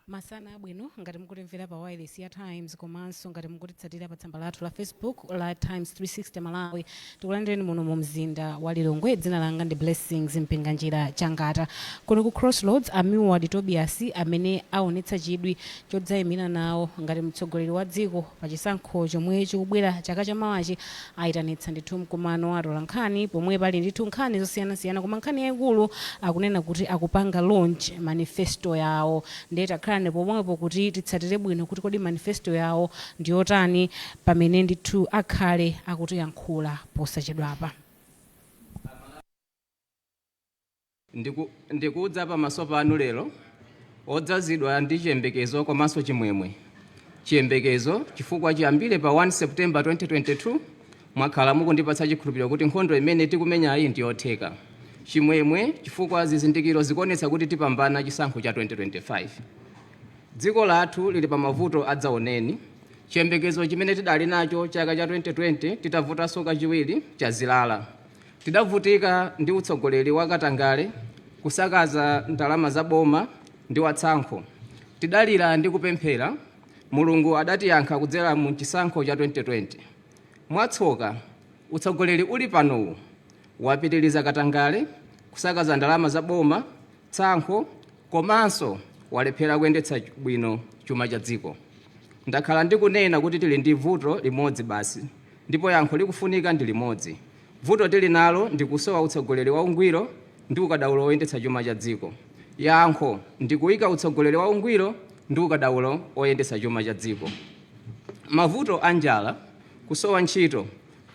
Masana abwino ngati mukutimvera pa wireless ya Times komanso ngati mukutitsatira pa tsamba lathu la Facebook la Times 360 Malawi. Tikulandireni muno mu mzinda wa Lilongwe. Dzina langa ndi Blessings Mpinganjira Changata. Kuno ku Crossroads, a Milward Tobias amene aonetsa chidwi chodzayimira nawo ngati mtsogoleri wa dziko pa chisankho chomwe chikubwera chaka chamawachi ayitanitsa ndithu mkumano wa atolankhani pomwe pali ndithu nkhani zosiyanasiyana, koma nkhani yayikulu akunena kuti akupanga launch manifesto yawo. Ndiye takhalani pomwepo kuti titsatire bwino kuti kodi manifesto yawo ndiyotani pamene ndithu akhale akutiyankhula posachedwapa. Ndikudza pamaso panu lero odzazidwa ndi chiyembekezo komanso chimwemwe. Chiyembekezo chifukwa chiyambire pa 1 September 2022 mwakhala mukundipatsa chikhulupiriro kuti nkhondo imene tikumenyayi ndi yotheka. Chimwemwe chifukwa zizindikiro zikuonetsa kuti tipambana chisankho cha 2025. Dziko lathu lili pa mavuto adzaoneni. Chiyembekezo chimene tidali nacho chaka cha 2020 titavotanso kachiwiri chazilala. Tidavutika ndi utsogoleri wa katangale, kusakaza ndalama za boma ndi watsankho. Tidalira ndi kupemphera, Mulungu adatiyankha kudzera mu chisankho cha 2020. Mwatsoka, utsogoleri uli panowu wapitiriza katangale, kusakaza ndalama za boma, tsankho komanso walephera kuyendetsa bwino chuma cha dziko. Ndakhala ndikunena kuti tili ndi vuto limodzi basi ndipo yankho likufunika ndi limodzi. Vuto tili nalo ndi kusowa utsogoleri wa ungwiro ndi ukadaulo woyendetsa chuma cha dziko. Yankho ndi kuika utsogoleri wa ungwiro ndi ukadaulo oyendetsa chuma cha dziko. Mavuto a njala, kusowa ntchito,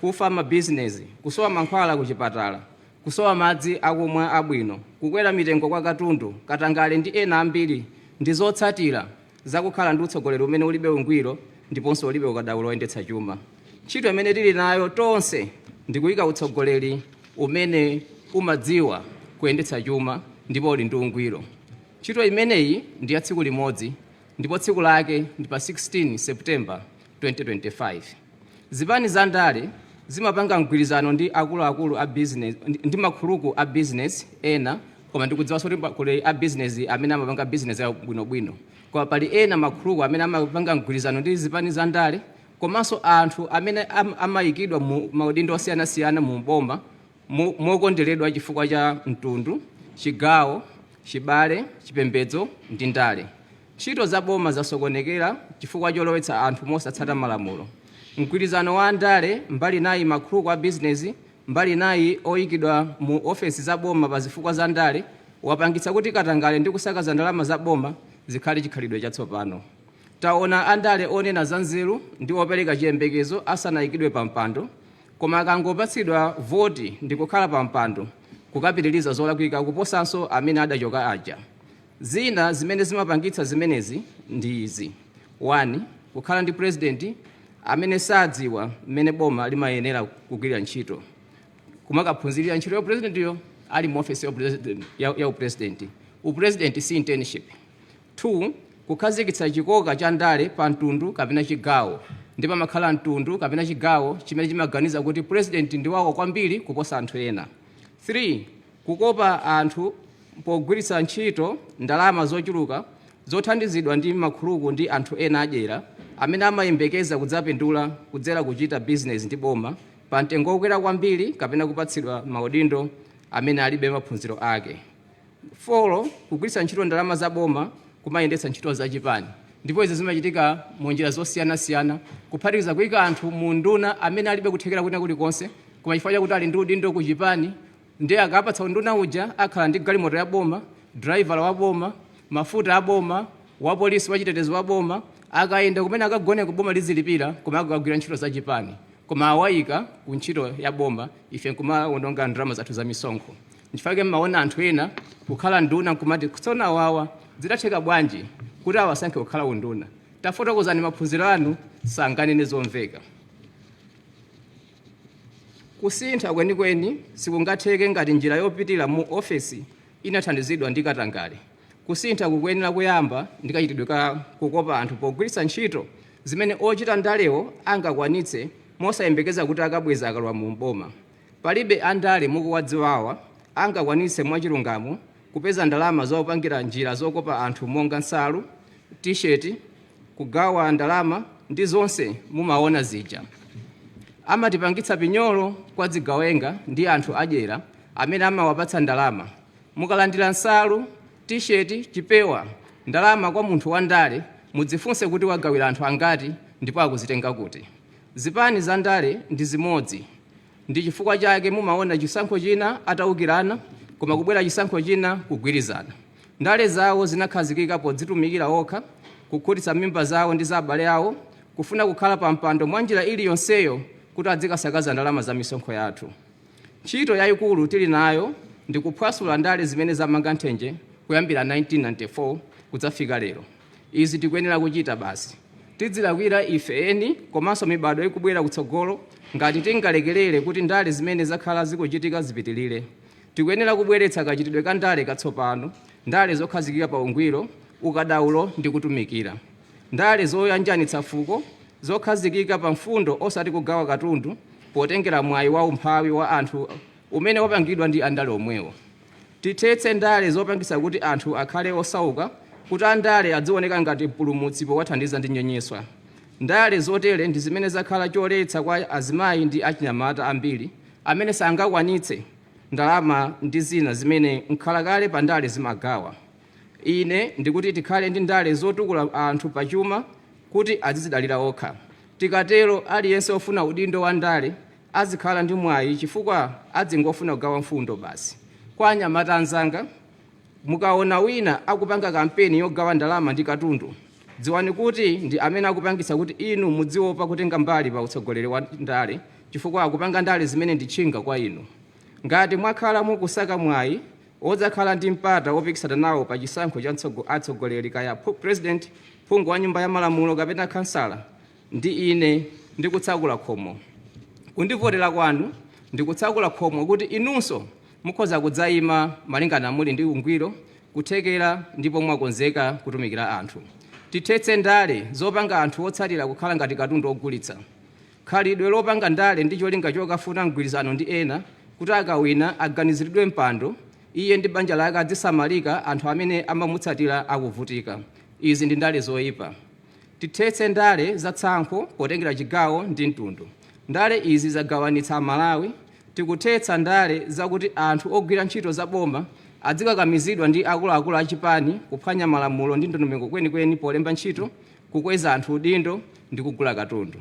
kufa mabizinesi, kusowa mankhwala kuchipatala, kusowa madzi akumwa abwino, kukwera mitengo kwa katundu, katangale ndi ena ambiri ndi zotsatira zakukhala ndi utsogoleri umene ulibe ungwiro ndiponso ulibe ukadaulo woyendetsa chuma. Ntchito imene tili nayo tonse ndi kuyika utsogoleri umene umadziwa kuyendetsa chuma ndipo uli ndi ungwiro. Ntchito imeneyi ndi ya tsiku limodzi ndipo tsiku lake ndi pa 16 September 2025. Zipani za ndale zimapanga mgwirizano ndi akuluakulu a business ndi makhuluku a business ena, koma ndikudziwanso kuti kuli a business amene amapanga business yawo bwinobwino, koma pali ena makhuluku amene amapanga mgwirizano ndi zipani za ndale komanso anthu amene amayikidwa mu maudindo osiyanasiyana mu boma mokonderedwa chifukwa cha mtundu, chigawo, chibale, chipembedzo ndi ndale. Ntchito za boma zasokonekera chifukwa cholowetsa anthu mosatsata malamulo. Mgwirizano wa andale, mbali inayi makhuluku a bizinesi, mbali inayi oyikidwa mu ofesi za boma pa zifukwa za ndale, wapangitsa kuti katangale ndi kusakaza ndalama za boma zikhale chikhalidwe chatsopano. Taona andale onena za nzeru ndi opereka chiyembekezo asanayikidwe pa mpando, koma akangopatsidwa voti ndi kukhala pa mpando, kukapitiriza zolakwika kuposanso amene adachoka aja. Zina zimene zimapangitsa zimenezi ndi izi: 1. Kukhala ndi purezidenti amene sadziwa mmene boma limayenera kugwirira ntchito, kumakaphunzirira ntchito ya upurezidentiyo ali mu ofesi ya upurezidenti. Upurezidenti si internship. 2. Kukhazikitsa chikoka cha ndale pa mtundu kapena chigawo, ndi pamakhala mtundu kapena chigawo chimene chimaganiza kuti purezidenti ndi wawo kwambiri kuposa anthu ena. 3. Kukopa anthu pogwiritsa ntchito ndalama zochuluka zothandizidwa ndi makhuluku ndi anthu ena adyera amene amayembekeza kudzapindula kudzera kuchita bizinesi ndi boma pa mtengo wokwera kwambiri kapena kupatsidwa maudindo amene alibe maphunziro ake. 4. Kugwiritsa ntchito ndalama za boma kumayendetsa ntchito za chipani, ndipo izi zimachitika mu njira zosiyanasiyana, kuphatikiza kuyika anthu mu nduna amene alibe kuthekera kwina kulikonse, koma chifukwa chakuti ali ndi udindo ku chipani, ndiye akapatsa unduna uja akhala ndi galimoto ya boma, driver wa boma, mafuta a boma, wa polisi wachitetezo wa boma, akayenda kumene akagone ku boma lizilipira, koma akagwira ntchito za chipani, koma awayika ku ntchito ya boma, ife nkumawononga ndalama zathu za misonkho. Nchifukwa mmaona anthu ena kukhala nduna nkumati, tsono awawa zidatheka bwanji kuti awasankhe kukhala unduna? Tafotokozani maphunziro anu, sanganene zomveka. Kusintha kwenikweni sikungatheke ngati njira yopitira mu ofesi inathandizidwa ndi katangale. Kusintha kukuyenera kuyamba ndi kachitidwe ka kukopa anthu pogwiritsa ntchito zimene ochita ndalewo angakwanitse mosayembekeza kuti akabweza akalowa mu boma. Palibe andale mukuwadziwawa angakwanitse mwachilungamo kupeza ndalama zopangira njira zokopa anthu monga nsalu, T-shirt, kugawa ndalama ndi zonse mumaona zija. Amatipangitsa pinyolo kwa zigawenga ndi anthu adyera amene amawapatsa ndalama. Mukalandira nsalu, T-shirt, chipewa, ndalama kwa munthu wandale, mudzifunse kuti wagawira anthu angati ndipo akuzitenga kuti. Zipani za ndale ndi zimodzi, ndi chifukwa chake mumaona chisankho china atawukirana, koma kubwera chisankho china kugwirizana. Ndale zawo zinakhazikika podzitumikira okha, kukhutitsa mimba zawo ndi za abale awo, kufuna kukhala pa mpando mwa njira iliyonseyo kuti adzikasakaza ndalama za misonkho yathu. Ntchito yayikulu tili nayo ndi kuphwasula ndale zimene zamanga nthenje kuyambira 1994 kudzafika lero. Izi tikuyenera kuchita basi. Tidzilakwira ife eni komanso mibado ikubwera kutsogolo ngati tingalekerere kuti ndale zimene zakhala zikuchitika zipitirire. Tikuyenera kubweretsa kachitidwe ka ndale katsopano, ndale zokhazikika pa ungwiro, ukadaulo ndi kutumikira, ndale zoyanjanitsa fuko, zokhazikika pa mfundo osati kugawa katundu potengera mwayi wa umphawi wa anthu umene wapangidwa ndi andale omwewo. Tithetse ndale zopangitsa kuti anthu akhale osauka kuti andale adzioneka ngati mpulumutsi powathandiza ndi nyenyeswa. Ndale zotere ndi zimene zakhala choletsa kwa azimayi ndi achinyamata ambiri amene sangakwanitse ndalama ndi zina zimene nkhalakale pa ndale zimagawa. Ine ndikuti tikhale ndi ndale zotukula anthu pachuma kuti azizidalira okha. Tikatero aliyense ofuna udindo wa ndale azikhala ndi mwayi chifukwa adzingofuna kugawa mfundo basi. Kwa anyamata anzanga, mukaona wina akupanga kampeni yogawa ndalama ndi katundu, dziwani kuti ndi amene akupangitsa kuti inu mudziopa kutenga mbali pa utsogoleri wa ndale, chifukwa akupanga ndale zimene ndi tchinga kwa inu. Ngati mwakhala mukusaka mwayi wodzakhala ndi mpata wopikisana nawo pa chisankho cha atsogoleri, kaya president, phungu wa nyumba ya malamulo kapena khansala, ndi ine ndikutsakula khomo. Kundivotera kwanu ndikutsakula khomo kuti inunso mukhoza kudzayima malingana muli ndi ungwiro, kuthekera ndipo mwakonzeka kutumikira anthu. Tithetse ndale zopanga anthu otsatira kukhala ngati katundu ogulitsa. Khalidwe lopanga ndale ndi cholinga chokafuna mgwirizano ndi ena kuti akawina aganiziridwe mpando, iye ndi banja lake adzisamalika anthu amene amamutsatira akuvutika. Izi ndi ndale zoyipa. Tithetse ndale zatsankho potengera chigawo ndi mtundu. Ndale izi zagawanitsa Amalawi. Tikuthetsa ndale zakuti anthu ogwira ntchito za boma adzikakamizidwa ndi akuluakulu achipani kuphwanya malamulo ndi ndondomeko kwenikweni polemba ntchito, kukweza anthu udindo ndi kugula katundu.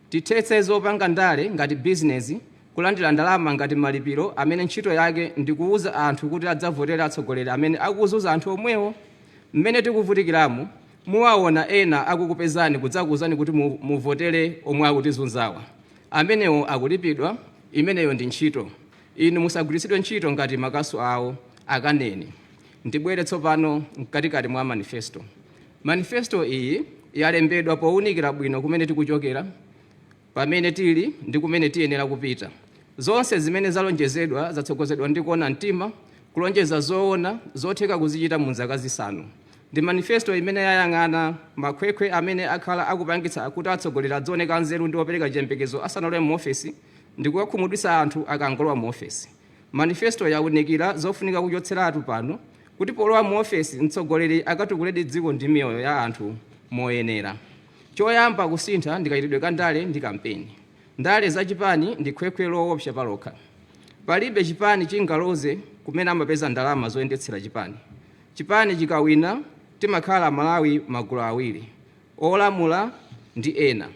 Tithetse zopanga ndale ngati bizinesi, kulandira ndalama ngati malipiro amene ntchito yake ndi kuwuza anthu kuti adzavotere atsogoleri amene akuzunza anthu omwewo. Mmene tikuvutikiramo, muwaona ena akukupezani kudzakuwuzani kuti muvotere omwe akutizunzawa. Amenewo akulipidwa, imeneyo ndi ntchito. Inu musagwiritsidwe ntchito ngati makasu awo, akaneni. Ndibwere tsopano mkatikati mwa manifesto. Manifesto iyi yalembedwa powunikira bwino kumene tikuchokera, pamene tili ndi kumene tiyenera kupita. Zonse zimene zalonjezedwa zatsogozedwa ndi kuona mtima, kulonjeza zoona zotheka kuzichita mu zaka 5. Ndi manifesto imene yayang'ana makhwekhwe amene akhala akupangitsa kuti atsogoleri adzioneka anzeru ndi opereka chiyembekezo asanalowe mu ofesi ndi kukakhumudwitsa anthu akangolowa mu ofesi. Manifesto yawunikira zofunika kuchotseratu pano kuti polowa mu ofesi mtsogoleri akatukuledi dziko ndi miyoyo ya anthu moyenera. Choyamba kusintha ndi kachitidwe ka ndale ndi kampeni. Ndale zachipani ndi khwekhwe loopsa palokha. Palibe chipani chingaloze kumene amapeza ndalama zoyendetsera chipani. Chipani chikawina timakhala Malawi magulu awiri, olamula ndi ena.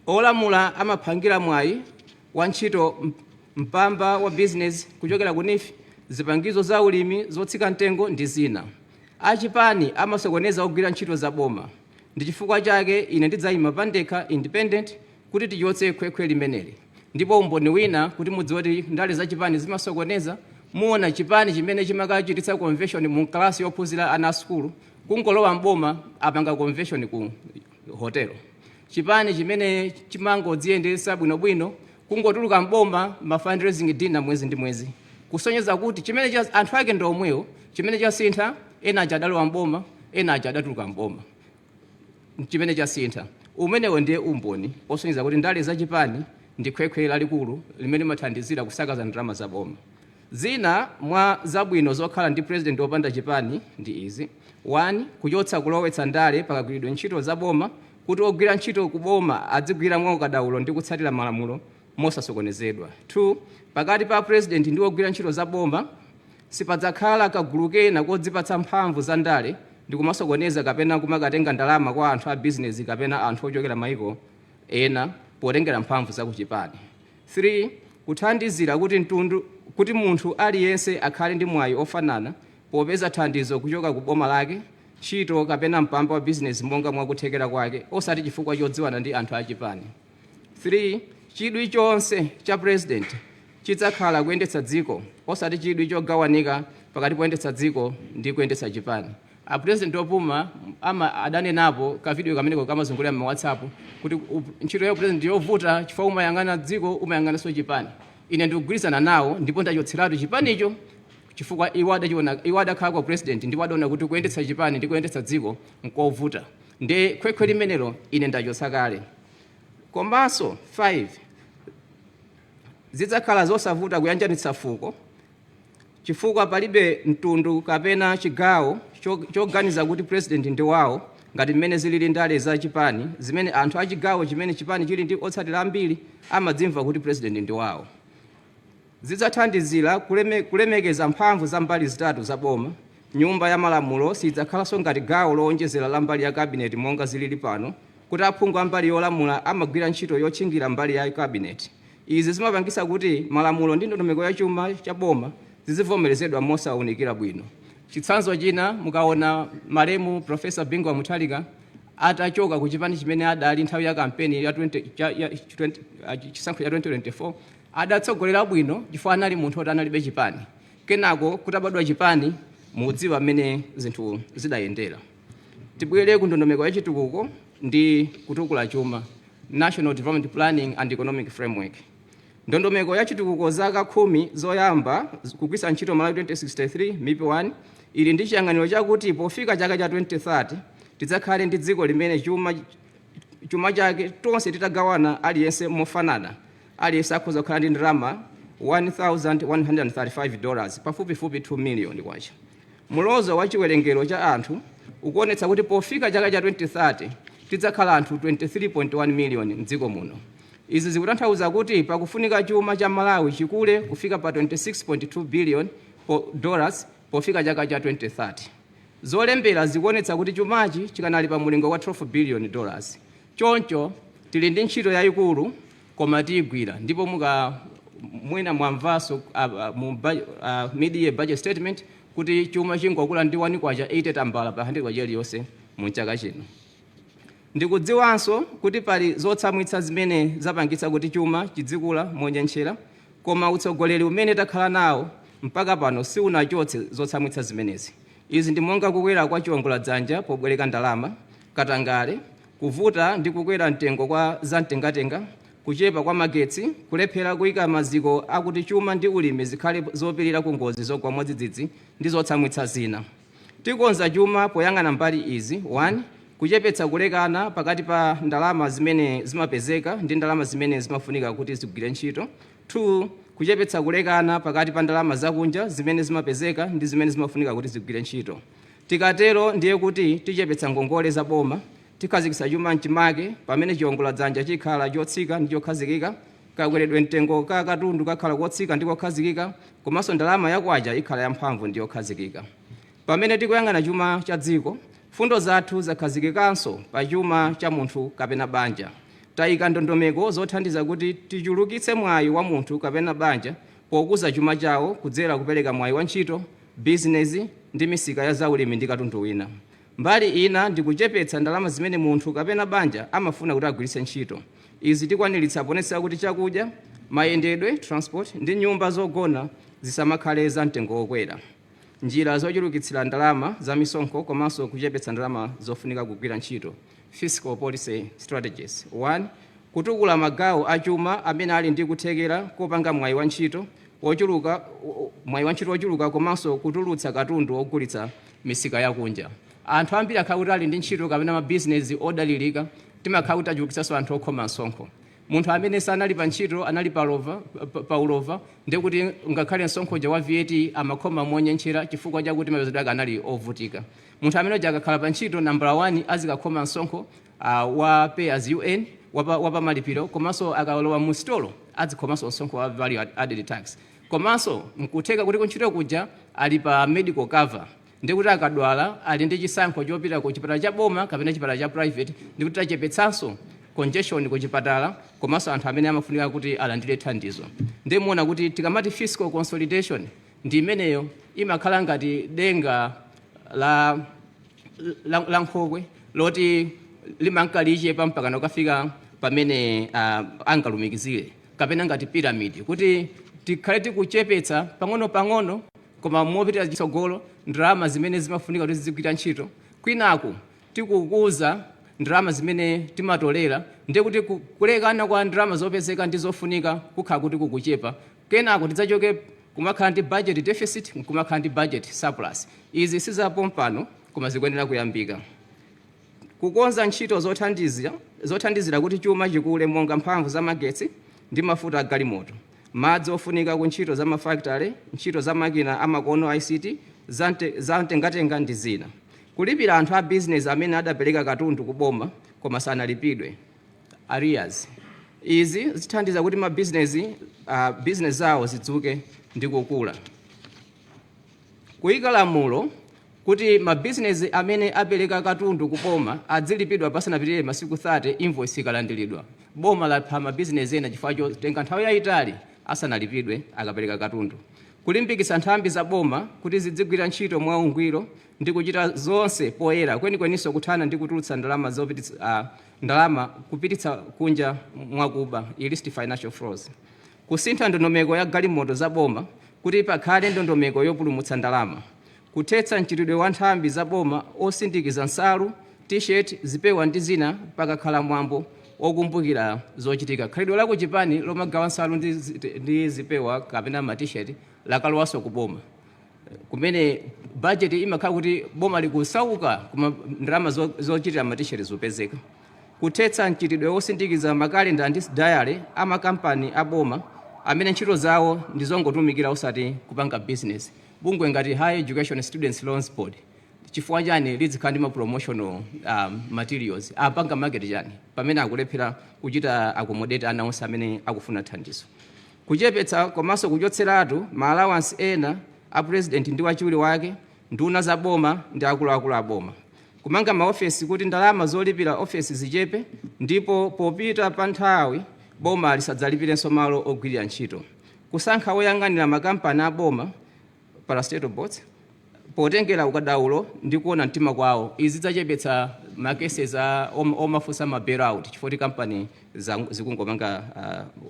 Olamula amaphangira mwayi wa ntchito, mpamba wa bizinesi kuchokera ku NEEF, zipangizo za ulimi zotsika mtengo ndi zina. Achipani amasokoneza ogwira ntchito za boma. Ndi chifukwa chake ine ndidzayima pandekha, independent, kuti tichotse khwekhwe limeneli. Ndipo umboni wina kuti mudziwe kuti ndale zachipani zimasokoneza, muona chipani chimene chimakachititsa convention mu klasi yophunzira ana a sukulu, kungolowa mboma apanga convention ku hotelo. Chipani chimene chimangodziyendetsa bwinobwino, kungotuluka mboma ma fundraising dinner mwezi ndi mwezi, kusonyeza kuti chimene anthu ake ndi omwewo. Chimene chasintha, ena aja adalowa mboma, ena aja adatuluka mboma, chimene chasintha. Umenewo ndiye umboni osonyeza kuti ndale zachipani ndi khwekhwe lalikulu limene limathandizira kusakaza ndalama za boma. Zina mwa zabwino zokhala ndi president wopanda chipani ndi izi: 1, kuchotsa kulowetsa ndale pakagwiridwe ntchito za boma, kuti ogwira ntchito ku boma adzigwira mwaukadaulo ndi kutsatira malamulo mosasokonezedwa. 2, pakati pa president ndi ogwira ntchito za boma sipadzakhala kagulu kena kodzipatsa mphamvu za ndale ndi kumasokoneza kapena kumakatenga ndalama kwa anthu a bizinesi kapena anthu ochokera maiko ena potengera mphamvu za kuchipani. 3, kuthandizira kuti mtundu kuti munthu aliyense akhale ndi mwayi ofanana popeza thandizo kuchoka ku boma lake, ntchito kapena mpamba wa bizinesi monga mwakuthekera kwake, osati chifukwa chodziwana ndi anthu achipani. 3, chidwi chonse cha president chidzakhala kuyendetsa dziko, osati chidwi chogawanika pakati poyendetsa dziko ndi kuyendetsa chipani. A president opuma ama adanenapo ka video kameneko kamazungulira ma WhatsApp kuti ntchito ya president yovuta chifukwa umayang'ana dziko, umayang'ananso chipani. Ine ndikugwirizana nawo ndipo ndachotseratu chipanicho, chifukwa iwo adachiona, iwo adakhala kwa president ndipo adaona kuti kuyendetsa chipani ndi kuyendetsa dziko nkovuta. Ndiye khwekhwe limenelo ine ndachotsa kale. Komanso 5, zidzakhala zosavuta kuyanjanitsa fuko, chifukwa palibe mtundu kapena chigawo choganiza kuti president ndi wawo, ngati mmene zilili ndale za chipani, zimene anthu a chigawo chimene chipani chili ndi otsatira ambiri amadzimva kuti president ndi wawo. Zidzathandizira kulemekeza mphamvu za mbali zitatu za boma. Nyumba ya malamulo sidzakhalanso ngati gawo lowonjezera la mbali ya kabineti monga zilili pano, kuti aphungu a mbali yolamula amagwira ntchito yotchingira mbali ya kabineti. Izi zimapangisa kuti malamulo ndi ndondomeko ya chuma cha boma zizivomerezedwa mosawunikira bwino. Chitsanzo china, mukaona malemu Professor Bingu wa Mutharika atachoka ku chipani chimene adali nthawi ya kampeni ya 20, ya 20, chisankho cha 2024, adatsogolera bwino chifukwa anali munthu oti analibe chipani. Kenako kutabadwa chipani, mudziwa mmene zinthu zidayendera. Tibwere ku ndondomeko ya chitukuko ndi kutukula chuma, National Development Planning and Economic Framework. Ndondomeko ya chitukuko zaka 10 zoyamba kugwiritsa ntchito Malawi 2063 MIP 1 ili ndi chiyang'aniro chakuti pofika chaka cha 2030 tidzakhale ndi dziko limene chuma chake tonse titagawana aliyense mofanana, aliyense akhoza kukhala ndi ndalama $1135, pafupifupi 2 million kwacha. Mulozo wa chiwerengero cha anthu ukuonetsa kuti pofika chaka cha 2030 tidzakhala anthu 23.1 million mdziko muno. Izi zikutanthauza kuti pakufunika chuma cha Malawi chikule kufika pa 26.2 billion dollars pofika chaka cha 2030. Zolembera zikuonetsa kuti chumachi chikanali pa mulingo wa 12 billion dollars. Choncho tili ndi ntchito yayikulu, koma tiyigwira. Ndipo muka mwina mwamvanso mu mid-year budget statement kuti chuma chingokula ndi 1 kwacha 80 tambala pa 100 kwacha iliyonse mu chaka chino. Ndikudziwanso kuti pali zotsamwitsa zimene zapangitsa kuti chuma chidzikula monyenchera, koma utsogoleri umene takhala nawo mpaka pano siunachotse zotsamwitsa zimenezi. Izi ndi monga kukwera kwa chiwongoladzanja pobwereka ndalama, katangale, kuvuta ndi kukwera mtengo kwa zamtengatenga, kuchepa kwa magetsi, kulephera kuyika maziko akuti chuma ndi ulimi zikhale zopirira ku ngozi zogwa mwadzidzidzi ndi zotsamwitsa zina. Tikonza chuma poyang'ana mbali izi: 1, kuchepetsa kulekana pakati pa ndalama zimene zimapezeka ndi ndalama zimene zimafunika kuti zigwire ntchito. 2, kuchepetsa kulekana pakati pa ndalama zakunja zimene zimapezeka ndi zimene zimafunika kuti zigwire ntchito. Tikatero ndiye kuti tichepetsa ngongole za boma, tikhazikitsa chuma mchimake pamene chiwongoladzanja chikhala chotsika ndi chokhazikika, kakweredwe mtengo ka katundu kakhala kotsika ndi kokhazikika, komanso ndalama yakwacha ikhala yamphamvu ndi yokhazikika. Pamene tikuyang'ana chuma cha dziko, fundo zathu zakhazikikanso pa chuma cha munthu kapena banja. Tayika ndondomeko zothandiza kuti tichulukitse mwayi wa munthu kapena banja pokuza chuma chawo kudzera kupereka mwayi wa ntchito, bizinezi ndi misika ya zaulimi ndi katundu wina. Mbali ina ndi kuchepetsa ndalama zimene munthu kapena banja amafuna kuti agwiritse ntchito. Izi tikwaniritsa poonetsetsa kuti chakudya, mayendedwe, transport, ndi nyumba zogona zisamakhale za mtengo wokwera. Njira zochulukitsira ndalama za misonkho komanso kuchepetsa ndalama zofunika kugwira ntchito, fiscal policy strategies. 1, kutukula magawo achuma amene ali ndi kuthekera kopanga mwayi wa ntchito wochuluka komanso kutulutsa katundu wogulitsa misika yakunja. Anthu ambiri akhala kuti ali ndi ntchito kapena mabizinesi odalirika, timakhala kuti achulukitsanso anthu okhoma msonkho. Munthu amene sanali pa ntchito, anali palova, paulova, ndekuti ngakhale msonkho wa VAT amakhoma monyentchera chifukwa chakuti mapezedwe ake anali ovutika. Munthu amene uja akakhala pa ntchito, nambala 1, azikakhoma msonkho wa pay as you earn, wapa malipiro, komanso akalowa mu sitolo azikhomanso msonkho wa value added tax. Komanso nkutheka kuti kuntchito kuja ali pa medical cover, ndikuti akadwala ali ndi chisankho chopita ku chipatala cha boma kapena chipatala cha private, ndikuti tachepetsanso congestion ku chipatala komanso anthu amene amafunika kuti alandire thandizo. Ndimuona kuti tikamati fiscal consolidation ndi imeneyo, imakhala ngati denga la nkhokwe loti limankalichepa mpaka nakafika pamene angalumikizire, kapena ngati pyramid, kuti tikhale tikuchepetsa pang'ono-pang'ono koma mopitira chitsogolo ndalama zimene zimafunika kuti zizigwira ntchito, kwinaku tikukuza ndalama zimene timatolera, ndiye kuti kulekana kwa ndalama zopezeka ndi zofunika kukhala kuti kukuchepa. Kenako tidzachoke kumakhala ndi budget deficit kumakhala ndi budget surplus. Izi sizapompano, koma zikuyenera kuyambika. Kukonza ntchito zothandizira kuti chuma chikule, monga mphamvu za magetsi ndi mafuta a galimoto, madzi ofunika ku ntchito za mafakitale, ntchito za makina amakono, ICT, za mtengatenga ndi zina. Kulipira anthu a business amene adapereka katundu ku boma koma sanalipidwe, arrears. Izi zithandiza kuti mabizinesi business zawo zidzuke ndi kukula. Kuyika lamulo kuti mabizinesi amene apereka katundu ku boma adzilipidwa pasanapitirire masiku 30 invoice ikalandiridwa. Boma lapha mabizinesi ena chifukwa chotenga nthawi yayitali asanalipidwe akapereka katundu. Kulimbikitsa nthambi za boma kuti zidzigwira ntchito mwaungwiro ndi kuchita zonse poyera, kwenikweninso kuthana ndi kutulutsa ndalama zopititsa ndalama kupititsa kunja mwakuba, illicit financial flows. Kusintha ndondomeko ya galimoto za boma kuti pakhale ndondomeko yopulumutsa ndalama. Kuthetsa mchitidwe wa nthambi za boma osindikiza nsalu, T-shirt, zipewa ndi zina pakakhala mwambo okumbukira zochitika. Khalidwe la kuchipani lomagawa nsalu ndi zipewa kapena ma T-shirt lakalowanso ku boma, kumene budget imakhala kuti boma likusauka koma ndalama zochitira ma T-shirt zopezeka. Kuthetsa mchitidwe wosindikiza makalenda ndi diary a makampani a boma amene ntchito zawo ndi zongotumikira osati kupanga business. Bungwe ngati Higher Education Students Loans Board, chifukwa chani lizikhala ndi ma promotional materials? Apanga market chani pamene akulephera kuchita accommodate ana onse amene akufuna thandizo? Kuchepetsa komanso kuchotseratu ma allowance ena a president ndi wachiwiri wake, nduna za boma ndi akuluakulu a boma. Kumanga maofesi kuti ndalama zolipira ofesi zichepe, ndipo popita pa nthawi boma lisadzalipirenso malo ogwirira ntchito. Kusankha woyang'anira makampani a boma, parastatal boards, potengera ukadaulo ndi kuona mtima kwawo. Izi zidzachepetsa ma cases a omafunsa ma bailout chifukwa kuti kampani zikungomanga,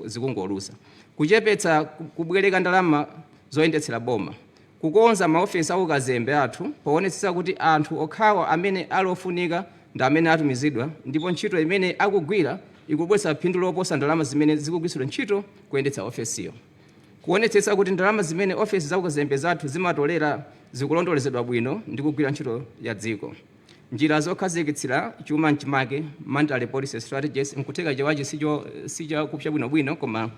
zikungoluza. Kuchepetsa kubwereka ndalama zoyendetsera boma. Kukonza maofesi aukazembe athu poonetsetsa kuti anthu okhawa amene ali ofunika ndi amene atumizidwa, ndipo ntchito imene akugwira ikubweretsa phindu loposa ndalama zimene zikugwiritsidwa ntchito kuyendetsa ofesiyo. Kuonetsetsa kuti ndalama zimene ofesi za ukazembe zathu zimatolera zikulondolezedwa bwino ndi kugwira ntchito ya dziko. Njira zokhazikitsira chuma mchimake, monetary policy strategies. Nkutheka chiwachi sichakupsa bwinobwino, koma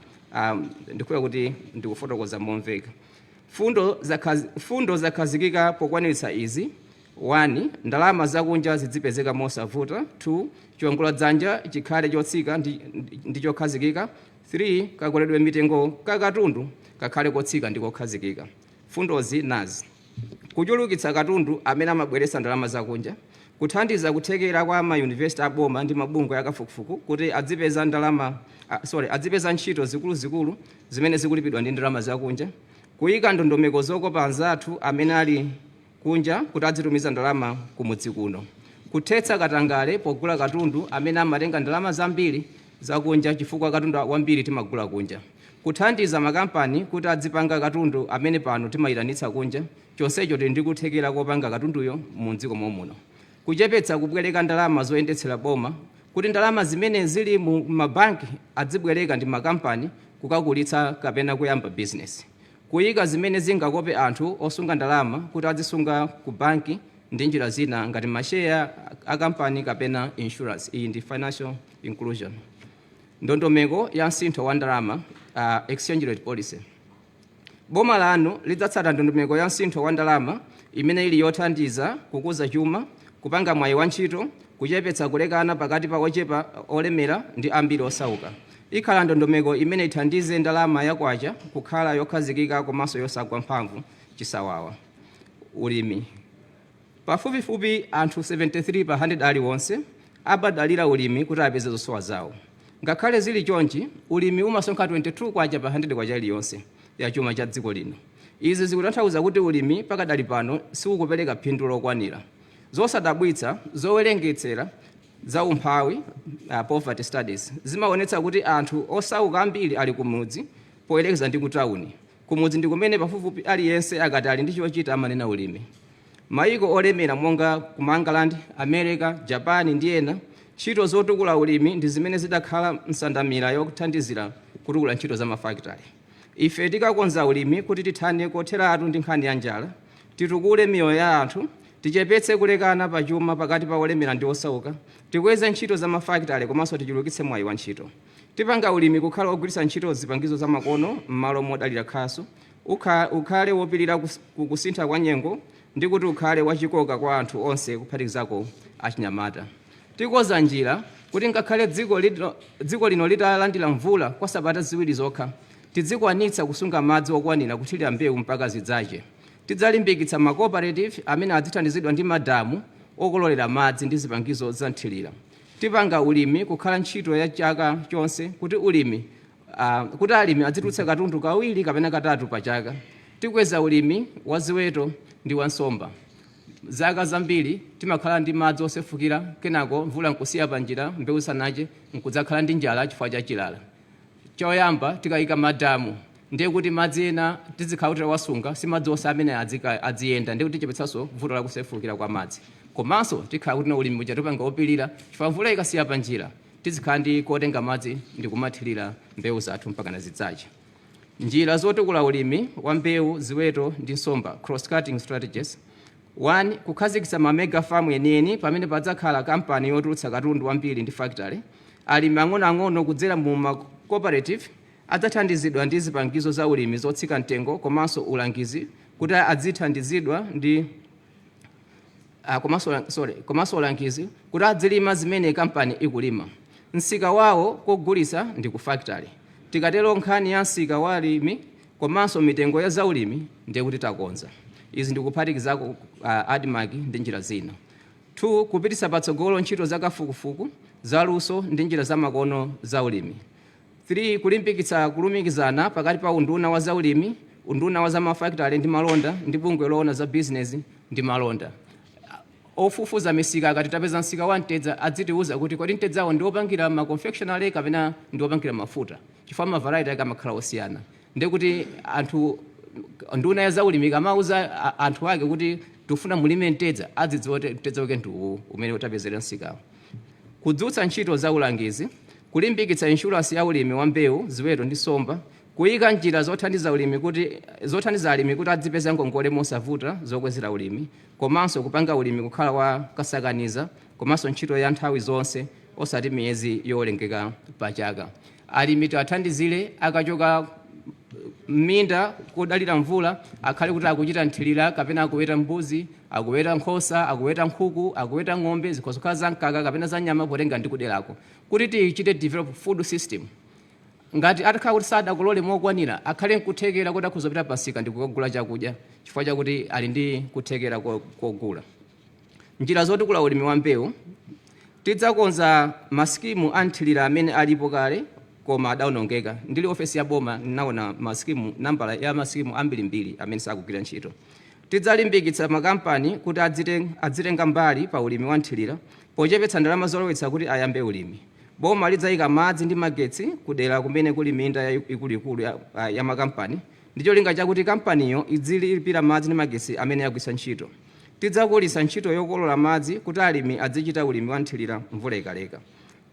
ndikuya kuti ndikufotokoza momveka. Fundo zakhazikika pokwaniritsa izi: 1, ndalama zakunja zidzipezeka mosavuta; 2, chiwongoladzanja chikhale chotsika ndi chokhazikika; 3, kakweredwe mitengo ka katundu kakhale kotsika ndi kokhazikika. Fundozi nazi: kuchulukitsa katundu amene amabweretsa ndalama zakunja, kuthandiza kuthekera kwa mayunivesiti aboma ndi mabungwe akafukufuku kuti adzipeza ndalama, sorry, adzipeza ntchito zikuluzikulu zimene zikulipidwa ndi ndalama zakunja, kuyika ndondomeko zokopa anzathu amene ali kunja kuti adzitumiza ndalama kumudzi kuno, kuthetsa katangale pogula katundu amene amatenga ndalama zambiri zakunja chifukwa katundu wambiri timagula kunja, kuthandiza makampani kuti adzipanga katundu amene pano timayitanitsa kunja chonsecho tili ndi kuthekera kopanga katunduyo mu dziko momuno, kuchepetsa kubwereka ndalama zoyendetsera boma kuti ndalama zimene zili mu mabanki adzibwereka ndi makampani kukakulitsa kapena kuyamba business, kuyika zimene zingakope anthu osunga ndalama kuti azisunga ku banki ndi njira zina ngati masheya a kampani kapena insurance. Iyi ndi financial inclusion. Ndondomeko ya msintho wa ndalama, exchange rate policy. Boma lanu lidzatsata ndondomeko ya msintho wa ndalama imene ili yothandiza kukuza chuma, kupanga mwayi wa ntchito, kuchepetsa kulekana pakati pa ochepa olemera ndi ambiri osauka. Ikhala ndondomeko imene ithandize ndalama ya kwacha kukhala yokhazikika komanso yosagwa mphamvu chisawawa. Ulimi. Pafupifupi anthu 73 pa 100 aliwonse amadalira ulimi kuti apeze zosowa zawo. Ngakhale zili chonchi, ulimi umasonkha 22 kwacha pa 100 kwacha iliyonse ya chuma cha dziko lino. Izi zikutanthauza kuti ulimi pakadali pano siukupereka phindu lokwanira. Zosadabwitsa, zowerengetsera za umphawi, poverty studies, zimaonetsa kuti anthu osauka ambiri ali kumudzi poyerekeza ndi kutawuni. Kumudzi ndi kumene pafupifupi aliyense akati ali ndi chochita amanena ulimi. Mayiko olemera monga ku England, America, Japan ndi ena, ntchito zotukula ulimi ndi zimene zidakhala nsandamira yothandizira kutukula ntchito za mafakitale. Ife tikakonza ulimi kuti tithane kotheratu ndi nkhani ya njala, titukule miyoyo ya anthu, tichepetse kulekana pa chuma pakati pa olemera ndi osauka, tikweze ntchito za mafakitale komanso tichulukitse mwayi wa ntchito. Tipanga ulimi kukhala ogwiritsa ntchito zipangizo za makono m'malo modalira khasu, ukhale wopirira kusintha kwa nyengo ndi kuti ukhale wachikoka kwa anthu onse kuphatikizako achinyamata. Tikoza njira kuti ngakhale dziko lino litalandira mvula kwa sabata 2 zokha, tidzikwanitsa kusunga madzi okwanira kuthirira mbewu mpaka zidzache. Tidzalimbikitsa ma cooperative amene adzithandizidwa ndi madamu okololera madzi ndi zipangizo za nthirira. Tipanga ulimi kukhala ntchito ya chaka chonse kuti alimi adzitulutsa katundu 2 kapena 3 pa chaka. Tikweza ulimi wa ziweto ndi wa nsomba. Zaka zambiri timakhala ndi madzi osefukira, kenako mvula nkusiya panjira, mbewu sanache, nkudzakhala ndi njala chifukwa cha chilala. Choyamba tikayika madamu, ndiye kuti madzi ena tizikhala kuti wasunga, si madzi onse amene adziyenda, ndiye kuti tichepetsanso vuto la kusefukira kwa madzi. Komanso tikhala kuti ulimi uja tipanga wopirira, chifukwa mvula ikasiya panjira tizikhala ndi kotenga madzi ndi kumathirira mbewu zathu mpaka na zidzache. Njira zotukula ulimi wa mbewu, ziweto ndi nsomba, cross-cutting strategies. 1, kukhazikitsa ma mega farm enieni pamene padzakhala kampani yotulutsa katundu wambiri ndi factory. Alimi ang'onoang'ono kudzera mu ma cooperative adzathandizidwa ndi zipangizo za ulimi zotsika mtengo komanso ulangizi kuti adzithandizidwa ndi komanso ulangizi kuti adzilima zimene kampani ikulima. Msika wawo kogulitsa ndi ku factory. Tikatero nkhani ya msika wa alimi komanso mitengo ya zaulimi ndiye kuti takonza. Izi ndikuphatikizako ADMARC ndi njira zina. 2, kupititsa patsogolo ntchito za kafukufuku, zaluso ndi njira zamakono za ulimi. 3, kulimbikitsa kulumikizana pakati pa unduna wa zaulimi, unduna wa zamafakitale ndi malonda ndi bungwe loona za business ndi malonda. Ofufuza misika akati tapeza msika wa mtedza, adzitiuza kuti kodi mtedzawo ndi wopangira ma confectionery kapena ndi wopangira mafuta, chifukwa ma variety ake amakhala osiyana. Ndiye kuti anthu nduna ya zaulimi ikamauza anthu ake kuti tifuna mulime mtedza, adzidziwa kuti mtedza wake ndi uwu umene utapezera msikawo. Kudzutsa ntchito za ulangizi, kulimbikitsa insurance ya ulimi wa mbewu, ziweto ndi nsomba, kuyika njira zothandiza alimi kuti adzipeza ngongole mosavuta zokwezera ulimi, komanso kupanga ulimi kukhala wa kasakaniza komanso ntchito ya nthawi zonse osati miyezi yowerengeka pa chaka. Alimi tiwathandizire akachoka m'minda kodalira mvula, akhale kuti akuchita nthirira kapena akuweta mbuzi, akuweta nkhosa, akuweta nkhuku, akuweta ng'ombe, zikhoza kukhala za mkaka kapena za nyama potenga ndi kuderako, kuti tichite develop food system. Ngati atakhala kuti sadakolole mokwanira, akhale nkuthekera kuti akhoza kupita pasika ndi kukagula chakudya chifukwa chakuti ali ndi kuthekera kogula. Njira zotukula ulimi wa mbewu. Tidzakonza masikimu a nthirira amene alipo kale koma adawonongeka. Ndili ofesi ya boma ndinaona masikimu, nambala ya masikimu ambirimbiri amene sakugwira ntchito. Tidzalimbikitsa makampani kuti adzitenga mbali pa ulimi wa nthirira pochepetsa ndalama zolowetsa kuti ayambe ulimi. Boma lidzayika madzi ndi magetsi kudera kumene kuli minda ikuluikulu ya makampani ndi cholinga chakuti kampaniyo idzilipira madzi ndi magetsi amene yagwiritsa ntchito. Tidzakulitsa ntchito yokolola madzi kuti alimi adzichita ulimi wa nthirira mvula ikaleka.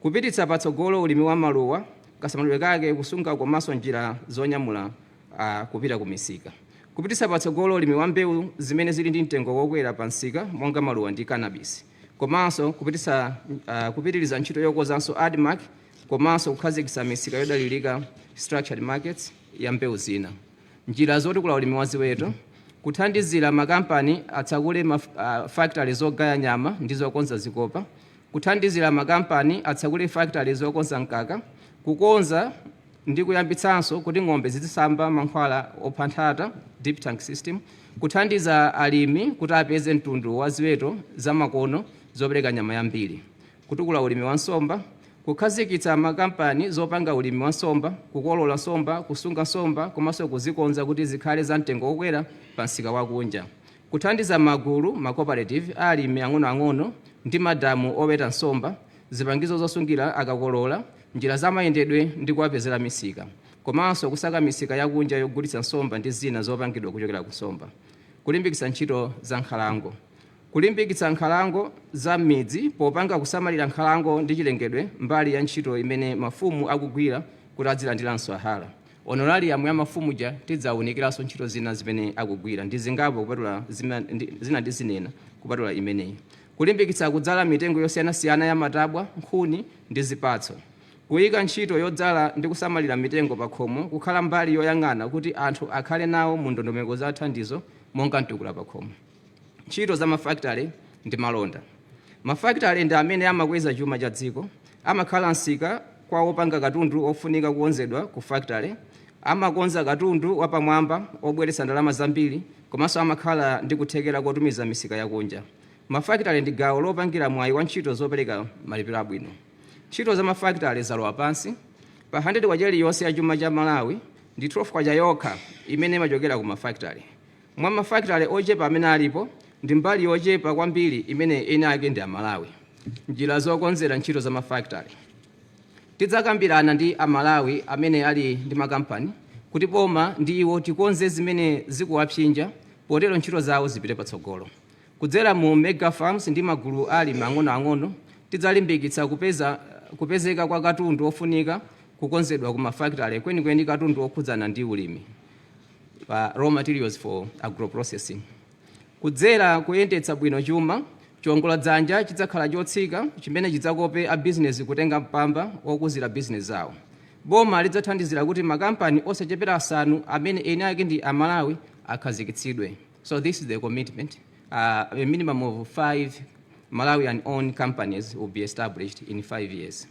Kupititsa patsogolo ulimi wa maluwa, kasamalidwe kake, kusunga komanso njira zonyamula kupita ku misika. Kupititsa patsogolo ulimi wa mbewu zimene zili ndi mtengo wokwera pa msika monga maluwa ndi cannabis. Komanso kupitiriza ntchito yokozanso ADMARC Komanso kukhazikitsa misika yodalirika, structured markets, ya mbewu zina. Njira zotukula ulimi wa ziweto: kuthandizira makampani atsakule ma factory zogaya nyama ndi zokonza zikopa, kuthandizira makampani atsakule factory zokonza mkaka, kukonza ndi kuyambitsanso kuti ng'ombe zizisamba mankhwala opha nthata, dip tank system, kuthandiza alimi kuti apeze mtundu wa ziweto zamakono zopereka nyama yambiri, kutukula ulimi wa nsomba, kukhazikitsa makampani zopanga ulimi wa nsomba, kukolola nsomba, kusunga nsomba komanso kuzikonza kuti zikhale za mtengo wokwera pa msika wakunja, kuthandiza magulu, ma cooperative a alimi ang'onoang'ono ndi madamu oweta nsomba, zipangizo zosungira akakolola, njira zamayendedwe ndi kuwapezera misika, komanso kusaka misika yakunja yogulitsa nsomba ndi zina zopangidwa kuchokera ku nsomba. Kulimbikitsa ntchito za nkhalango: kulimbikitsa nkhalango za m'midzi popanga kusamalira nkhalango ndi chilengedwe mbali ya ntchito imene mafumu akugwira kuti adzilandiranso ahala, honorarium ya mafumu ja. Tidzawunikiranso ntchito zina zimene akugwira, ndi zingapo kupatula zina ndi zinena kupatula imeneyi. Kulimbikitsa kudzala mitengo yosiyanasiyana ya matabwa, nkhuni ndi zipatso, kuyika ntchito yodzala ndi kusamalira mitengo pa khomo kukhala mbali yoyang'ana kuti anthu akhale nawo mu ndondomeko za thandizo monga mtukula pa khomo. Ntchito za mafakitale ndi malonda: mafakitale ndi amene amakweza chuma cha dziko. Amakhala msika kwa opanga katundu ofunika kukonzedwa ku factory, amakonza katundu wapamwamba obweretsa ndalama zambiri, komanso amakhala ndi kuthekera kotumiza misika yakunja. Mafakitale ndi gawo lopangira mwayi wa ntchito zopereka malipiro abwino. Ntchito za mafakitale zalowa pansi. Pa 100 kwacha iliyonse ya chuma cha Malawi, ndi 12 kwacha yokha imene imachokera ku mafakitale. Mwa mafakitale ochepa amene alipo, ndi mbali yochepa kwambiri imene eni ake ndi Amalawi. Njira zokonzera ntchito za mafakitale: tidzakambirana ndi Amalawi amene ali ndi makampani kuti boma ndi iwo tikonze zimene zikuwapsinja, potero ntchito zawo zipite patsogolo. Kudzera mu mega farms ndi magulu alimi ang'onoang'ono, tidzalimbikitsa kupezeka kwa katundu ofunika kukonzedwa ku mafakitale, kwenikweni katundu okhudzana ndi ulimi, pa raw materials for agroprocessing. Kudzera kuyendetsa bwino chuma, chiwongoladzanja chidzakhala chotsika, chimene chidzakope a bizinesi kutenga mpamba wokuzira bizinesi zawo. Boma lidzathandizira kuti makampani osachepera asanu amene eni ake ndi Amalawi akhazikitsidwe. So this is the commitment: a minimum of 5 Malawian owned companies will be established in 5 years.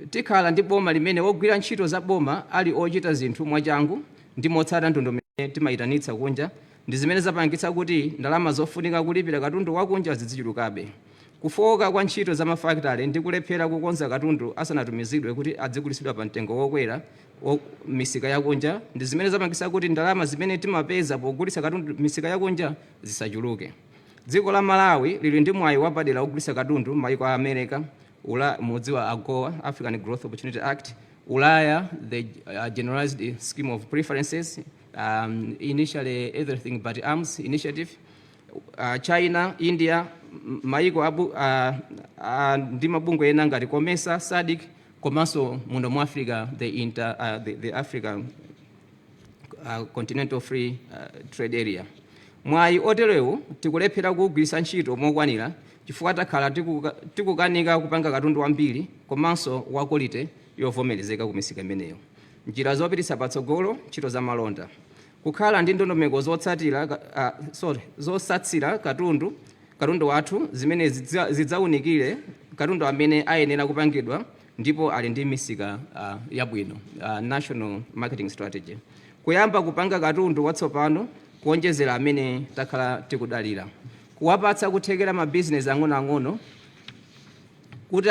Tikhala ndi boma limene wogwira ntchito za boma ali ochita zinthu mwachangu ndi motsata ndondomeko timayitanitsa kunja, ndi zimene zapangitsa kuti ndalama zofunika kulipira katundu wakunja zizichulukabe. Kufowoka kwa ntchito za mafakitale ndi kulephera kukonza katundu asanatumizidwe kuti adzigulitsidwa pa mtengo wokwera misika yakunja ndi zimene zapangitsa kuti ndalama zimene timapeza pogulitsa katundu misika yakunja zisachuluke. Dziko la Malawi lili ndi mwayi wapadera wogulitsa katundu maiko a America, mudziwa AGOA, African Growth Opportunity Act, Ulaya, the Generalized Scheme of Preferences, initially Everything But Arms Initiative, China, India, maiko ndi mabungwe ena ngati COMESA, SADC, komanso muno mu Africa, the African Continental Free Trade Area. Mwayi oterewu tikulephera kuwugwiritsa ntchito mokwanira chifukwa takhala tikukanika kupanga katundu wambiri komanso wa quality yovomerezeka ku misika imeneyo. Njira zopititsa patsogolo ntchito za malonda: kukhala ndi ndondomeko zotsatira sorry, zosatsira katundu wathu zimene zidzawunikire katundu amene ayenera kupangidwa ndipo ali ndi misika yabwino, national marketing strategy, kuyamba kupanga katundu watsopano kuonjezera amene takhala tikudalira, kuwapatsa kuthekera mabizinesi ang'onoang'ono kuti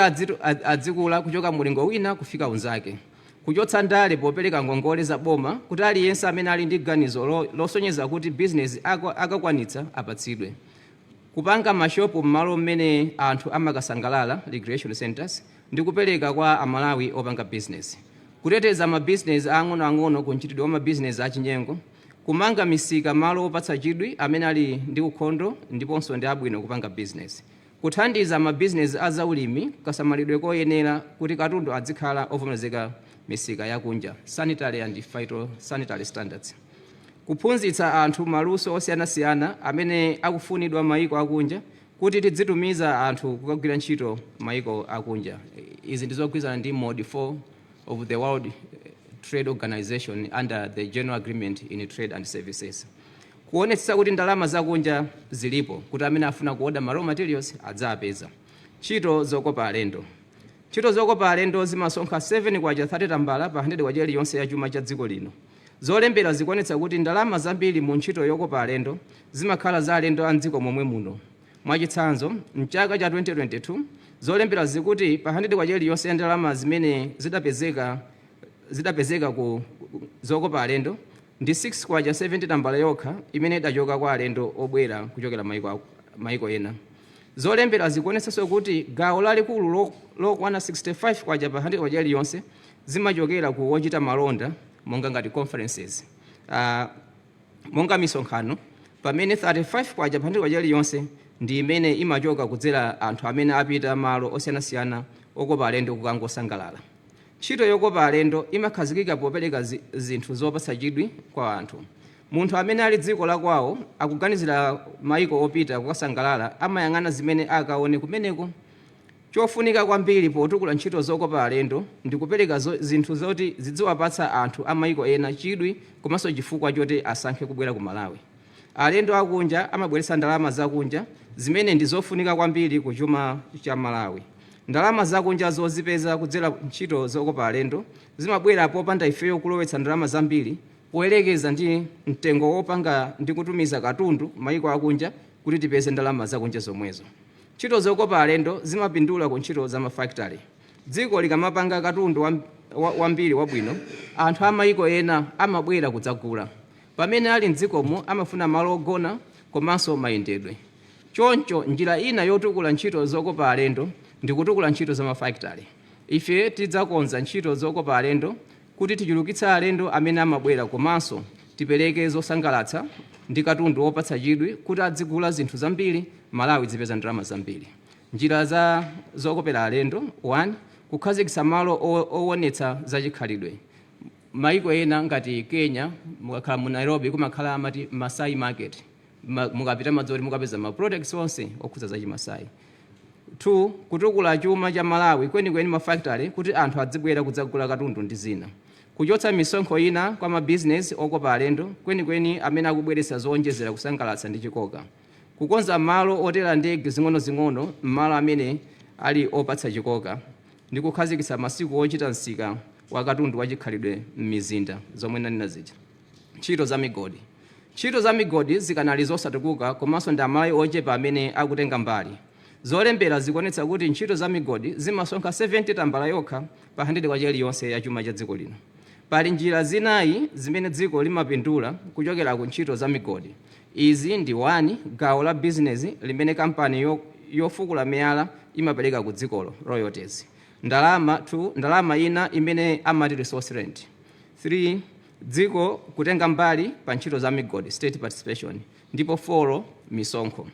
adzikula kuchoka mulingo wina kufika unzake, kuchotsa ndale popereka ngongole za boma kuti aliyense amene ali ndi ganizo losonyeza kuti bizinesi akakwanitsa apatsidwe, kupanga mashopu m'malo mmene anthu amakasangalala, recreation centers, ndi kupereka kwa Amalawi opanga bizinesi, kuteteza mabizinesi ang'onoang'ono ku mchitidwe wa mabizinesi achinyengo, kumanga misika malo opatsa chidwi amene ali ndi ukhondo ndiponso ndi abwino kupanga bizinesi, kuthandiza mabizinesi azaulimi kasamalidwe koyenera kuti katundu adzikhala ovomerezeka misika yakunja, sanitary and phytosanitary standards, kuphunzitsa anthu maluso osiyanasiyana amene akufunidwa mayiko akunja Kuti tidzitumiza anthu kukagwira ntchito maiko akunja. Izi ndizogwirizana ndi Mode 4 of the World Trade Organization under the General Agreement in Trade and Services. Kuonetsetsa kuti ndalama zakunja zilipo kuti amene afuna kuoda ma raw materials adzapeza. Ntchito zokopa alendo. Ntchito zokopa alendo zimasonkha 7 kwacha 30 tambala pa 100 kwacha iliyonse ya chuma cha dziko lino. Zolembera zikuonetsa kuti ndalama zambiri mu ntchito yokopa alendo zimakhala za alendo a mdziko momwe muno. Mwachitsanzo, mchaka cha 2022 zolembera zikuti pa 100 kwacha iliyonse ya ndalama zimene zidapezeka ku zokopa alendo, ndi 6 kwacha 70 tambala yokha imene idachoka kwa alendo obwera kuchokera maiko ena. Zolembera zikuonetsanso kuti gawo lalikulu lokwana 65 kwacha pa 100 kwacha iliyonse zimachokera ku wochita malonda monga ngati conferences, monga misonkhano, pamene 35 kwacha pa 100 kwacha iliyonse ndi imene imachoka kudzera anthu amene apita malo osiyanasiyana okopa alendo kukangosangalala. Ntchito yokopa alendo imakhazikika popereka zinthu zopatsa chidwi kwa anthu. Munthu amene ali dziko la kwawo akuganizira maiko opita kukasangalala amayang'ana zimene akaone kumeneko. Chofunika kwambiri potukula ntchito zokopa alendo ndi kupereka zinthu zoti zidziwapatsa anthu a maiko ena chidwi komanso chifukwa choti asankhe kubwera ku Malawi. Alendo akunja amabweretsa ndalama zakunja zimene ndi zofunika kwambiri ku chuma cha Malawi. Ndalama zakunja zozipeza kudzera ntchito zokopa alendo zimabwera popanda ifeyo kulowetsa ndalama zambiri poyerekeza ndi mtengo wopanga ndi kutumiza katundu maiko akunja kuti tipeze ndalama zakunja zomwezo. Ntchito zokopa alendo zimapindula ku ntchito za mafakitale. Dziko likamapanga katundu wambiri wabwino, anthu a maiko ena amabwera kudzagula. Pamene ali mdzikomo amafuna malo ogona komanso mayendedwe. Choncho njira ina yotukula ntchito zokopa alendo ndi kutukula ntchito za mafakitale. Ife tidzakonza ntchito zokopa alendo kuti tichulukitse alendo amene amabwera komanso tipereke zosangalatsa ndi katundu wopatsa chidwi kuti adzigula zinthu zambiri, Malawi zipeza ndalama zambiri. Njira za zokopera alendo: 1, kukhazikitsa malo owonetsa zachikhalidwe. Maiko ena ngati Kenya, mukakhala mu Nairobi kumakhala amati Masai Market. Mukapita madzoti mukapeza ma products onse okhudza zachimasai. 2, kutukula chuma cha Malawi, kwenikweni mafactory, kuti anthu adzibwera kudzagula katundu ndi zina. Kuchotsa misonkho ina kwa mabizinesi okopa alendo, kwenikweni amene akubweretsa zowonjezera kusangalatsa ndi chikoka. Kukonza malo otera ndege zing'ono-zing'ono m'malo amene ali opatsa chikoka ndi kukhazikitsa masiku ochita msika wa katundu wachikhalidwe m'mizinda, zomwe nanena zija. Ntchito za migodi. Ntchito za migodi zikanali zosatukuka komanso ndi Amalawi ochepa amene akutenga mbali. Zolembera zikuonetsa kuti ntchito za migodi zimasonkha 70 tambala yokha pa 100 kwacha iliyonse ya chuma cha dziko lino. Pali njira zinayi zimene dziko limapindula kuchokera ku ntchito za migodi. Izi ndi: 1, gawo la bizinesi limene kampani yofukula miyala imapereka ku dzikolo, royalties. Ndalama 2, ndalama ina imene amati resource rent. 3, dziko kutenga mbali pa ntchito za migodi, state participation, ndipo 4, misonkho.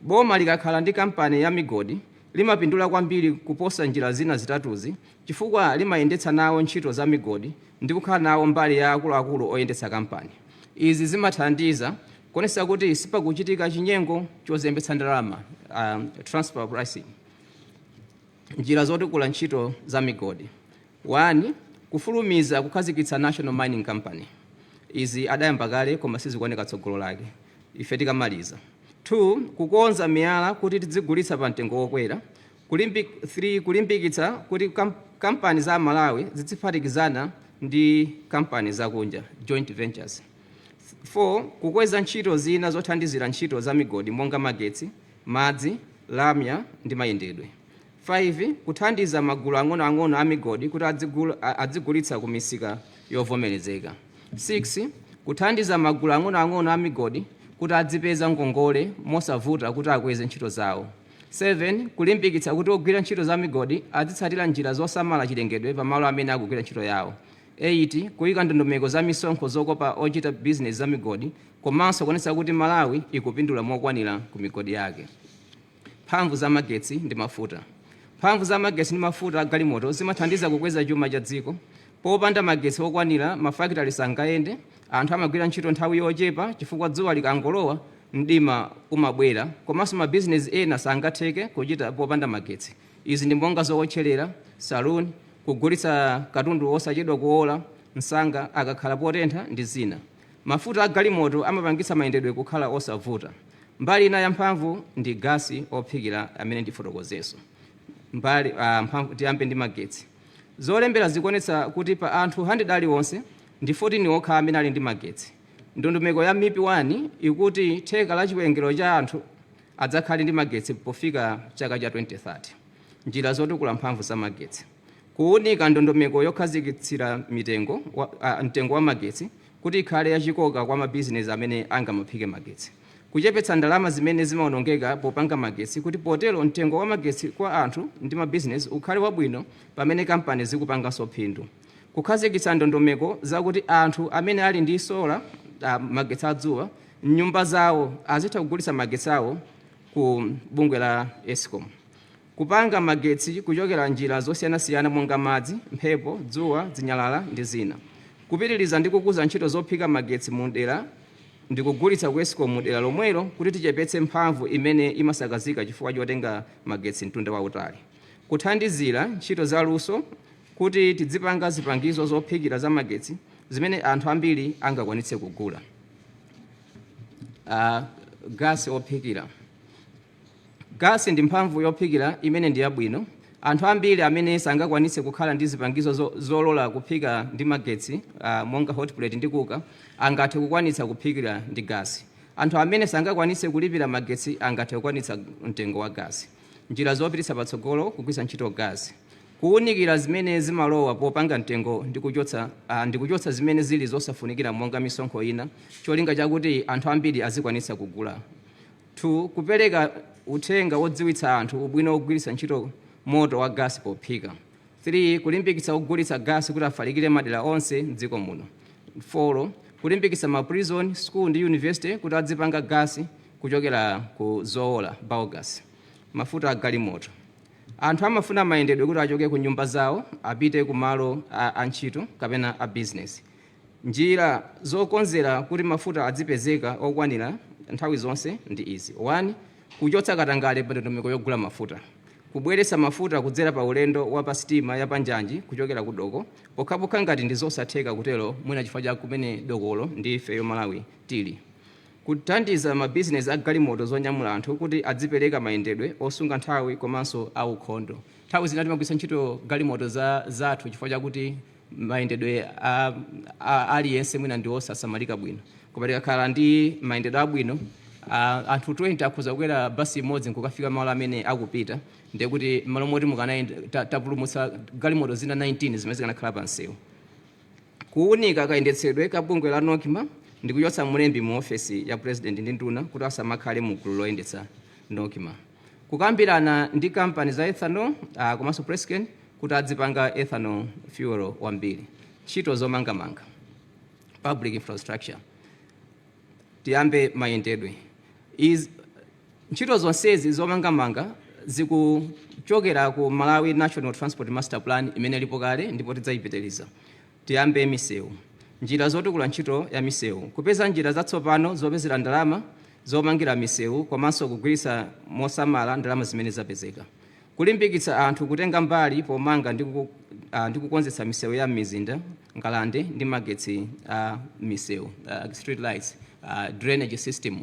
Boma likakhala ndi kampani ya migodi limapindula kwambiri kuposa njira zina zitatuzi chifukwa limayendetsa nawo ntchito za migodi ndi kukhala nawo mbali ya akuluakulu oyendetsa kampani. Izi zimathandiza kuonetsa kuti sipakuchitika chinyengo chozembetsa ndalama, transfer pricing. Njira zotukula ntchito za migodi: 1, kufulumiza kukhazikitsa National Mining Company. Izi adayamba kale koma sizikuoneka tsogolo lake ife tikamaliza. 2, kukonza miyala kuti tidzigulitsa pa mtengo wokwera. 3, kulimbikitsa kuti kampani za Malawi ziziphatikizana ndi kampani zakunja, joint ventures. 4, kukweza ntchito zina zothandizira ntchito za migodi monga magetsi, madzi, lamya ndi mayendedwe. 5, kuthandiza magulu ang'onoang'ono a migodi kuti adzigulitsa ku misika yovomerezeka. 6, kuthandiza magulu ang'onoang'ono a migodi kuti adzipeza ngongole mosavuta kuti akweze ntchito zawo. 7, kulimbikitsa kuti ogwira ntchito za migodi azitsatira njira zosamala chilengedwe pamalo amene akugwira ntchito yawo. 8, kuyika ndondomeko za misonkho zokopa ochita bizinesi za migodi komanso kuonetsa kuti Malawi ikupindula mokwanira ku migodi yake. Mphamvu za magetsi ndi mafuta. Mphamvu za magetsi ndi mafuta a galimoto zimathandiza kukweza chuma cha dziko. Popanda magetsi okwanira, mafakitale sangayende. Anthu amagwira ntchito nthawi yochepa chifukwa dzuwa likangolowa Mdima umabwera, komanso mabizinesi ena sangatheke kuchita popanda magetsi. Izi ndi monga zowotcherera, saloon, kugulitsa katundu osachedwa kuola msanga akakhala potentha, ndi zina. Mafuta a galimoto amapangitsa mayendedwe kukhala osavuta. Mbali ina yamphamvu ndi gasi ophikira amene ndifotokozenso mbali mphamvu. Tiyambe ndi magetsi. Zolembera zikuonetsa kuti pa anthu 100 aliwonse ndi 14 okha amene ali ndi magetsi. Ndondomeko ya MIP 1 ikuti theka la chiwerengero cha anthu adzakhale ndi magetsi pofika chaka cha 2030. Njira zotukula mphamvu za magetsi: kuwunika ndondomeko yokhazikitsira mtengo wa magetsi kuti ikhale yachikoka kwa mabizinesi amene angamaphike magetsi, kuchepetsa ndalama zimene zimawonongeka popanga magetsi, kuti potero mtengo wa magetsi kwa anthu ndi mabizinesi ukhale wabwino pamene kampani zikupanganso phindu, kukhazikitsa ndondomeko zakuti anthu amene ali ndi solar, magetsi adzuwa mnyumba zawo, azitha kugulitsa magetsi awo ku bungwe la ESCOM, kupanga magetsi kuchokera njira zosiyanasiyana monga madzi, mphepo, dzuwa, zinyalala ndi zina, kupitiriza ndi kukuza ntchito zophika magetsi mu dera ndi kugulitsa ku ESCOM mu dera lomwelo, kuti tichepetse mphamvu imene imasakazika chifukwa chotenga magetsi mtunda wautali, kuthandizira ntchito zaluso kuti tidzipanga zipangizo zophikira za magetsi zimene anthu ambiri angakwanitse kugula. Gasi ophikira. Gasi ndi mphamvu yophikira imene ndi yabwino. Anthu ambiri amene sangakwanitse kukhala ndi zipangizo zolola kuphika ndi magetsi, monga hot plate ndi cooker, angathe kukwanitsa kuphikira ndi gasi. Anthu amene sangakwanitse kulipira magetsi angathe kukwanitsa mtengo wa gasi. Njira zopititsa patsogolo kugwiritsa ntchito gasi: kuwunikira zimene zimalowa popanga mtengo ndi kuchotsa zimene zili zosafunikira monga misonkho ina, cholinga chakuti anthu ambiri azikwanitsa kugula. 2, kupereka uthenga wodziwitsa anthu ubwino wogwiritsa ntchito moto wa gasi pophika. 3, kulimbikitsa kugulitsa gasi kuti afalikire madera onse mdziko muno. 4, kulimbikitsa ma prison, school ndi university kuti adzipanga gasi kuchokera ku zowola, biogas. Mafuta a galimoto. Anthu amafuna mayendedwe kuti achoke ku nyumba zawo apite ku malo a ntchito kapena a business. Njira zokonzera kuti mafuta adzipezeka okwanira nthawi zonse ndi izi: 1, kuchotsa katangale pa ndondomeko yogula mafuta, kubweretsa mafuta kudzera pa ulendo wa pa sitima ya panjanji kuchokera ku doko, pokhapokha ngati ndi zosatheka kutero mwina chifukwa cha kumene dokolo ndi ifeyo Malawi tili, kuthandiza mabizinesi a galimoto zonyamula anthu kuti adzipereka mayendedwe osunga nthawi komanso aukhondo. Nthawi zina timagwiritsa ntchito galimoto zathu chifukwa chakuti mayendedwe aliyense mwina ndi osasamalika bwino, koma tikakhala ndi mayendedwe abwino, anthu 20 akhoza kukwera basi imodzi nkukafika malo amene akupita, ndiye kuti malo moti mukanayenda tapulumutsa galimoto zina 19 zimene zikanakhala pa msewu. Kuwunika kayendetsedwe ka bungwe la NOCMA ndi kuchotsa mlembi mu ofesi ya President ndi nduna kuti asamakhale mu gulu loyendetsa NOCMA, kukambirana ndi kampani za ethanol, komanso Presscane kuti adzipanga ethanol fuel wambiri. Ntchito zomangamanga, public infrastructure. Tiyambe mayendedwe. Ntchito zonsezi zomangamanga zikuchokera ku Malawi National Transport Master Plan imene ilipo kale ndipo tidzayipitiriza. Tiyambe misewu. Njira zotukula ntchito ya misewu: kupeza njira zatsopano zopezera ndalama zomangira misewu komanso kugwiritsa mosamala ndalama zimene zapezeka, kulimbikitsa anthu kutenga mbali pomanga ndi kukonzetsa misewu ya mizinda, ngalande ndi magetsi a misewu, street lights, drainage system.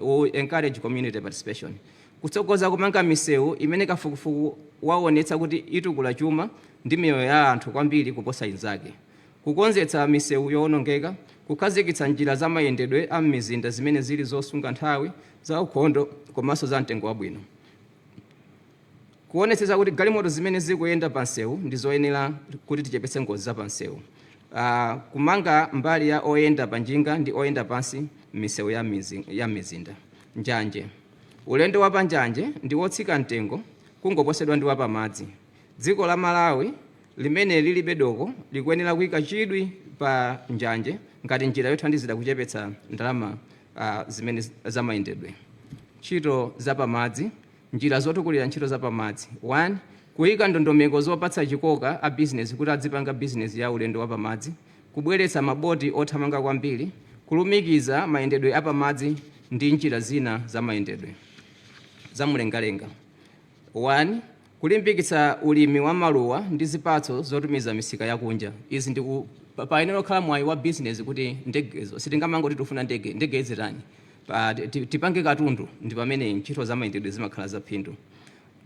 We encourage community participation. Kutsogoza kumanga misewu imene kafukufuku waonetsa kuti itukula chuma ndi miyoyo ya anthu kwambiri kuposa inzake, kukonzetsa misewu yowonongeka, kukhazikitsa njira za mayendedwe a m'mizinda zimene zili zosunga nthawi, za ukhondo komanso za mtengo wabwino, kuonetsetsa kuti galimoto zimene zikuyenda pa msewu ndi zoyenera kuti tichepetse ngozi za pa msewu, kumanga mbali ya oyenda pa njinga ndi oyenda pansi m'misewu ya mizinda. Njanje. Ulendo wa panjanje ndi wotsika mtengo kungoposedwa ndi wapamadzi. Dziko la Malawi limene lilibe doko likuyenera kuyika chidwi pa njanje ngati njira yothandizira kuchepetsa ndalama zimene zamayendedwe. Ntchito zapamadzi. Njira zotukulira ntchito zapamadzi: 1, kuyika ndondomeko zopatsa chikoka a bizinesi kuti adzipanga bizinesi ya ulendo wapamadzi, kubweretsa maboti othamanga kwambiri, kulumikiza mayendedwe apamadzi ndi njira zina zamayendedwe zamumlengalenga. 1, kulimbikitsa ulimi wa maluwa ndi zipatso zotumiza misika yakunja. Izi ndi payenera kukhala mwayi wa business, kuti ndegezo sitingamangoti tifuna ndege, ndege izitani? Tipange katundu, ndi pamene ntchito zamayendedwe zimakhala zaphindu.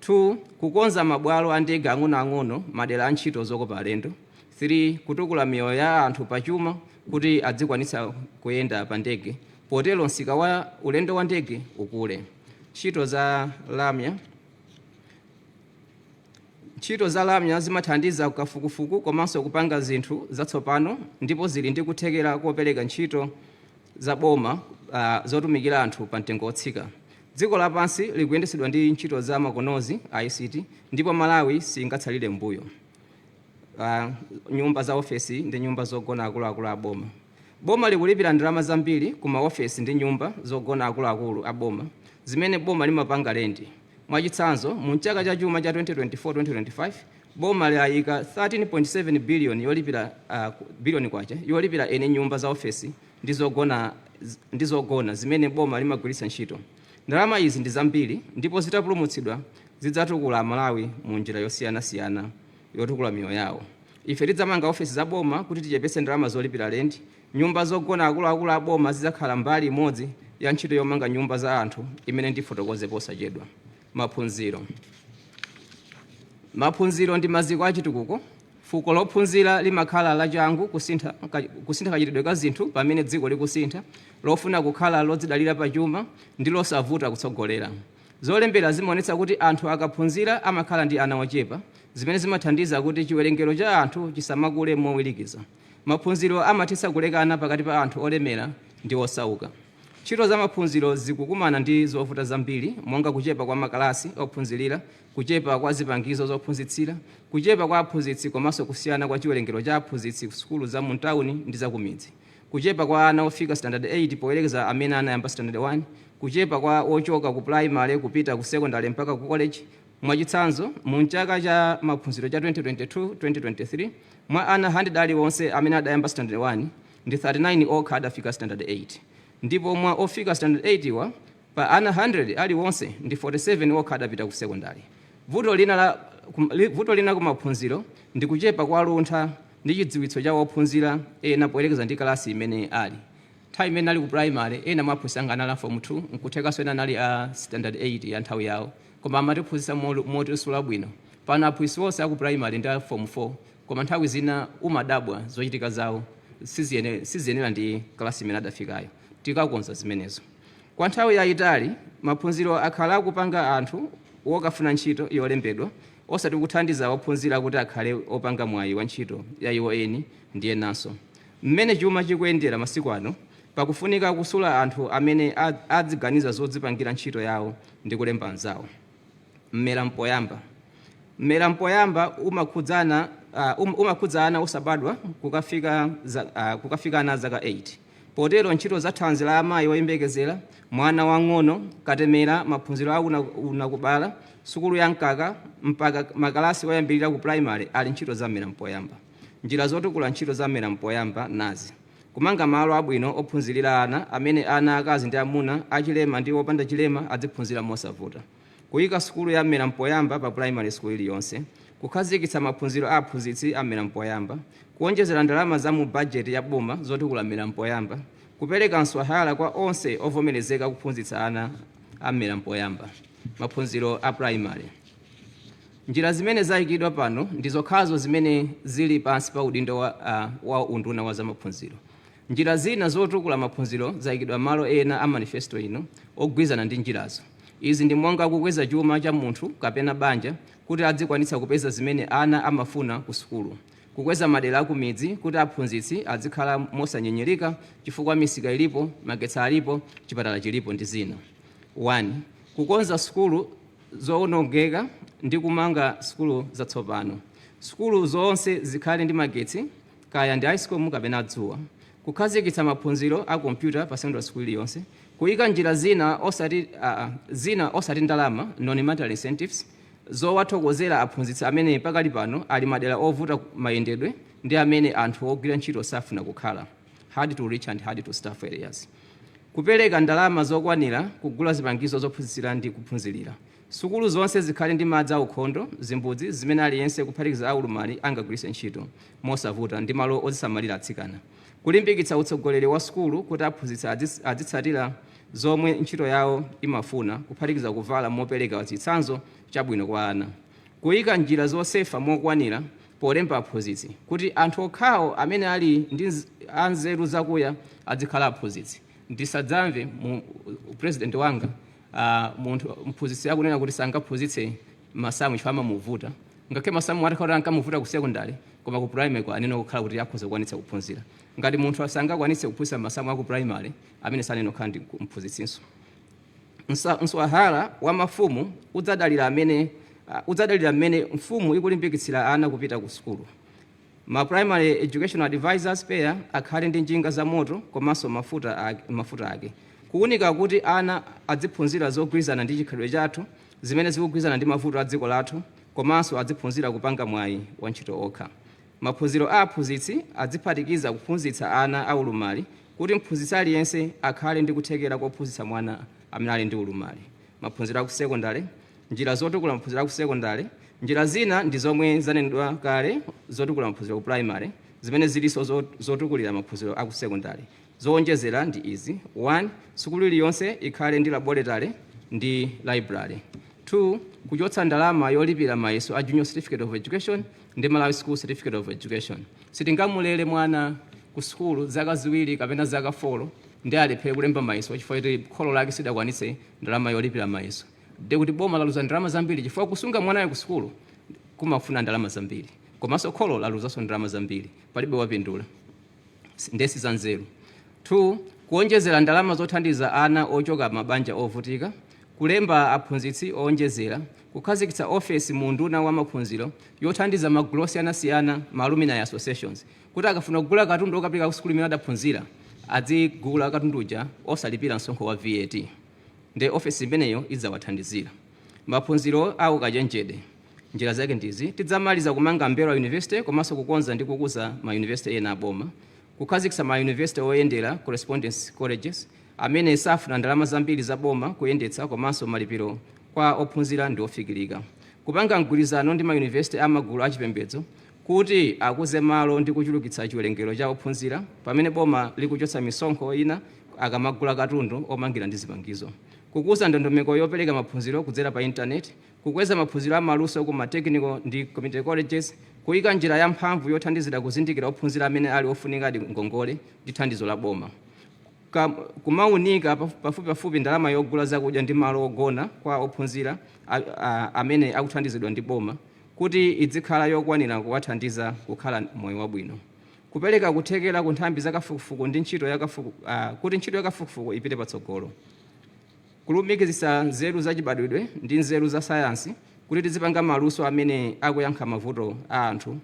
2, kukonza mabwalo a ndege ang'onoang'ono madera a ntchito zokopa alendo. 3, kutukula miyoyo ya anthu pachuma kuti adzikwanitsa kuyenda pa ndege, potero msika wa ulendo wa ndege ukule. Ntchito za lamya. Ntchito za lamya zimathandiza kafukufuku komanso kupanga zinthu zatsopano, ndipo zili ndi kuthekera kopereka ntchito za boma zotumikira anthu pa mtengo wotsika. Dziko lapansi likuyendetsedwa ndi ntchito za makonozi, ICT, ndipo Malawi singatsalire mbuyo. Nyumba za ofesi ndi nyumba zogona akuluakulu a boma. Boma likulipira ndalama zambiri ku maofesi ndi nyumba zogona akuluakulu a boma zimene boma limapanga lendi. Mwachitsanzo, mu chaka cha chuma cha 2024-2025, boma layika 13.7 billion yolipira, billion kwacha yolipira ene nyumba za ofesi ndi zogona zimene boma limagwiritsa ntchito. Ndalama izi ndi zambiri, ndipo zitapulumutsidwa zidzatukula Malawi mu njira yosiyanasiyana yotukula miyoyo yawo. Ife tidzamanga ofesi za boma kuti tichepetse ndalama zolipira lendi. Nyumba zogona akuluakulu a boma zidzakhala mbali imodzi ya ntchito yomanga nyumba za anthu imene ndifotokoze posachedwa. Maphunziro. Maphunziro ndi maziko achitukuko. Fuko lophunzira limakhala lachangu kusintha kachitidwe ka zinthu pamene dziko likusintha, lofuna kukhala lodzidalira pachuma ndi losavuta kutsogolera. Zolembera zimaonetsa kuti anthu akaphunzira amakhala ndi ana ochepa, zimene zimathandiza kuti chiwerengero cha anthu chisamakule mowirikiza. Maphunziro amathetsa kulekana pakati pa anthu olemera ndi osauka. Ntchito za maphunziro zikukumana ndi zovuta zambiri, monga kuchepa kwa makalasi ophunzirira, kuchepa kwa zipangizo zophunzitsira, kuchepa kwa aphunzitsi, komanso kusiyana kwa chiwerengero cha aphunzitsi ku sukulu za mu tawuni ndi za kumidzi, kuchepa kwa ana ofika standard 8 poyerekeza amene anayamba standard 1, kuchepa kwa ochoka ku primary kupita ku secondary mpaka ku college. Mwachitsanzo, mu chaka cha maphunziro cha 2022-2023, mwa ana 100 aliwonse amene adayamba standard 1, ndi 39 okha adafika standard 8, ndipo mwa ofika standard 8 wa pa ana 100 aliwonse, ndi 47 okha adapita ku secondary. Vuto lina kumaphunziro ndi kuchepa kwa luntha ndi chidziwitso cha ophunzira ena poyerekeza ndi kalasi imene ali. Nthawi imene ali ku primary, ena mwa aphunzitsi anga anali a form 2, nkuthekanso ena anali a standard 8 ya nthawi yawo, koma amatiphunzitsa motisula bwino. Pano aphunzitsi onse aku primary ndi a form 4, koma nthawi zina umadabwa zochitika zawo siziyenera ndi kalasi imene adafikayo. Tikakonza zimenezo. Kwa nthawi yayitali maphunziro akhala akupanga anthu wokafuna ntchito yolembedwa, osati kuthandiza ophunzira kuti akhale opanga mwayi wa ntchito ya iwo eni ndi enanso. Mmene chuma chikuyendera masiku ano, pakufunika kusula anthu amene adziganiza zodzipangira ntchito yawo ndi kulemba anzawo. Mmera mpoyamba. Mmera mpoyamba umakhudzana osabadwa kukafikana zaka 8. Potero ntchito za thanzi la amayi oyembekezera, mwana wang'ono, katemera, maphunziro a unakubala, sukulu ya mkaka mpaka makalasi oyambirira ku primary ali ntchito za mmera mpoyamba. Njira zotukula ntchito za mmera mpoyamba nazi: kumanga malo abwino ophunzirira ana, amene ana akazi ndi amuna, achilema ndi opanda chilema adziphunzira mosavuta; kuyika sukulu ya mmera mpoyamba pa primary school iliyonse; kukhazikitsa maphunziro a aphunzitsi a mmera mpoyamba; kuonjezera ndalama za mu bajeti ya boma zotukula mmera mpoyamba; kupereka mswahala kwa onse ovomerezeka kuphunzitsa ana a mmera mpoyamba. Maphunziro a primary. Njira zimene zayikidwa pano ndi zokhazo zimene zili pansi pa udindo wa unduna wa zamaphunziro. Njira zina zotukula maphunziro zayikidwa malo ena a manifesto ino ogwizana ndi njirazo. Izi ndi monga kukweza chuma cha munthu kapena banja kuti adzikwanitsa kupeza zimene ana amafuna ku sukulu, kukweza madera akumidzi kuti aphunzitsi adzikhala mosanyinyirika chifukwa misika ilipo, magetsi alipo, chipatala chilipo, ndi zina. 1, kukonza sukulu zowonongeka ndi kumanga sukulu zatsopano. Sukulu zonse zikhale ndi magetsi, kaya ndi ESCOM kapena dzuwa. Kukhazikitsa maphunziro a kompyuta pa secondary school iliyonse. Kuyika njira zina osati ndalama, non-monetary incentives, zowathokozera aphunzitsi amene pakali pano ali madera ovuta mayendedwe ndi amene anthu ogwira ntchito safuna kukhala, hard to reach and hard to staff areas. Kupereka ndalama zokwanira kugula zipangizo zophunzitsira ndi kuphunzirira. Sukulu zonse zikhale ndi madzi aukhondo, zimbudzi zimene aliyense kuphatikiza aulumali angagwiritse ntchito mosavuta, ndi malo ozisamalira atsikana. Kulimbikitsa utsogoleri wa sukulu kuti aphunzitsi azitsatira zomwe ntchito yawo imafuna, kuphatikiza kuvala mopereka chitsanzo chabwino kwa ana. Kuyika njira zosefa mokwanira polemba aphunzitsi, kuti anthu okhawo amene ali ndi anzeru zakuya azikhala aphunzitsi. Ndisadzamve mu president wanga munthu mphunzitsi akunena kuti sangaphunzitse masamu chifukwa amamuvuta. Ngakhale masamu atakhala ankamuvuta ku secondary, koma ku primary kwa anene kukhala kuti akhoza kukwanitsa kuphunzira. Ngati munthu sangakwanitse kuphunzitsa masamu aku primary, amene sanene kukhala ndi mphunzitsinso. Mswahala wa mafumu udzadalira mmene mfumu ikulimbikitsira ana kupita ku sukulu. Ma primary educational advisors, PEA, akhale ndi njinga za moto komanso mafuta ake. Kuwunika kuti ana aziphunzira zogwirizana ndi chikhalidwe chathu, zimene zikugwirizana ndi mavuto a dziko lathu, komanso aziphunzira kupanga mwayi wa ntchito okha. Maphunziro a aphunzitsi aziphatikiza kuphunzitsa ana aulumali, kuti mphunzitsi aliyense akhale ndi kuthekera kophunzitsa mwana amene ali ndi ulumali. Maphunziro aku secondary, njira zotukula maphunziro aku secondary. Njira zina ndi zomwe zanenedwa kale zotukula maphunziro ku primary, zimene zilinso zotukulira maphunziro aku secondary. Zowonjezera ndi izi: 1, sukulu iliyonse ikhale ndi laboratory ndi library. 2, kuchotsa ndalama yolipira mayeso a Junior Certificate of Education ndi Malawi School Certificate of Education. Sitingamulere mwana ku sukulu zaka 2 kapena zaka 4 ndi alephere kulemba mayeso chifukwa choti kholo lake sidakwanitse ndalama yolipira mayeso. Ndi kuti boma laluza ndalama zambiri, chifukwa kusunga mwanayo ku sukulu kumafuna ndalama zambiri, komanso kholo laluzanso ndalama zambiri. Palibe wapindula, ndesi za nzeru. 2, kuonjezera ndalama zothandiza ana ochoka mabanja ovutika. Kulemba aphunzitsi owonjezera. Kukhazikitsa ofesi mu unduna wa maphunziro yothandiza magulu osiyanasiyana, ma alumni associations, kuti akafuna kugula katundu okapita ku sukulu imene adaphunzira, adzigula katundu uja osalipira msonkho wa VAT. Ndi ofesi imeneyo idzawathandizira. Maphunziro a ukachenjede, njira zake ndizi: tidzamaliza kumanga M'mbelwa University komanso kukonza ndi kukuza ma university ena aboma. Kukhazikitsa ma university oyendera, correspondence colleges, amene safuna ndalama zambiri za boma kuyendetsa, komanso malipiro kwa ophunzira ndi ofikirika. Kupanga mgwirizano ndi ma university amagulu achipembedzo kuti akuze malo ndi kuchulukitsa chiwerengero cha ophunzira, pamene boma likuchotsa misonkho ina akamagula katundu omangira ndi zipangizo. Kukuza ndondomeko yopereka maphunziro kudzera pa intaneti. Kukweza maphunziro amaluso ku ma technical ndi community colleges. Kuyika njira yamphamvu yothandizira kuzindikira ophunzira amene ali ofunikadi ngongole ndi thandizo la boma. Kumaunika pafupi pafupi ndalama yogula zakudya ndi malo ogona kwa ophunzira amene akuthandizidwa ndi boma, kuti idzikhala yokwanira kuwathandiza kukhala moyo wabwino. Kupereka kuthekera ku nthambi za kafukufuku ndi ntchito ya kuti ntchito ya kafukufuku ipite patsogolo. Kulumikizitsa nzeru zachibadwidwe ndi nzeru za sayansi kuti tizipanga maluso amene akuyankha mavuto a anthu,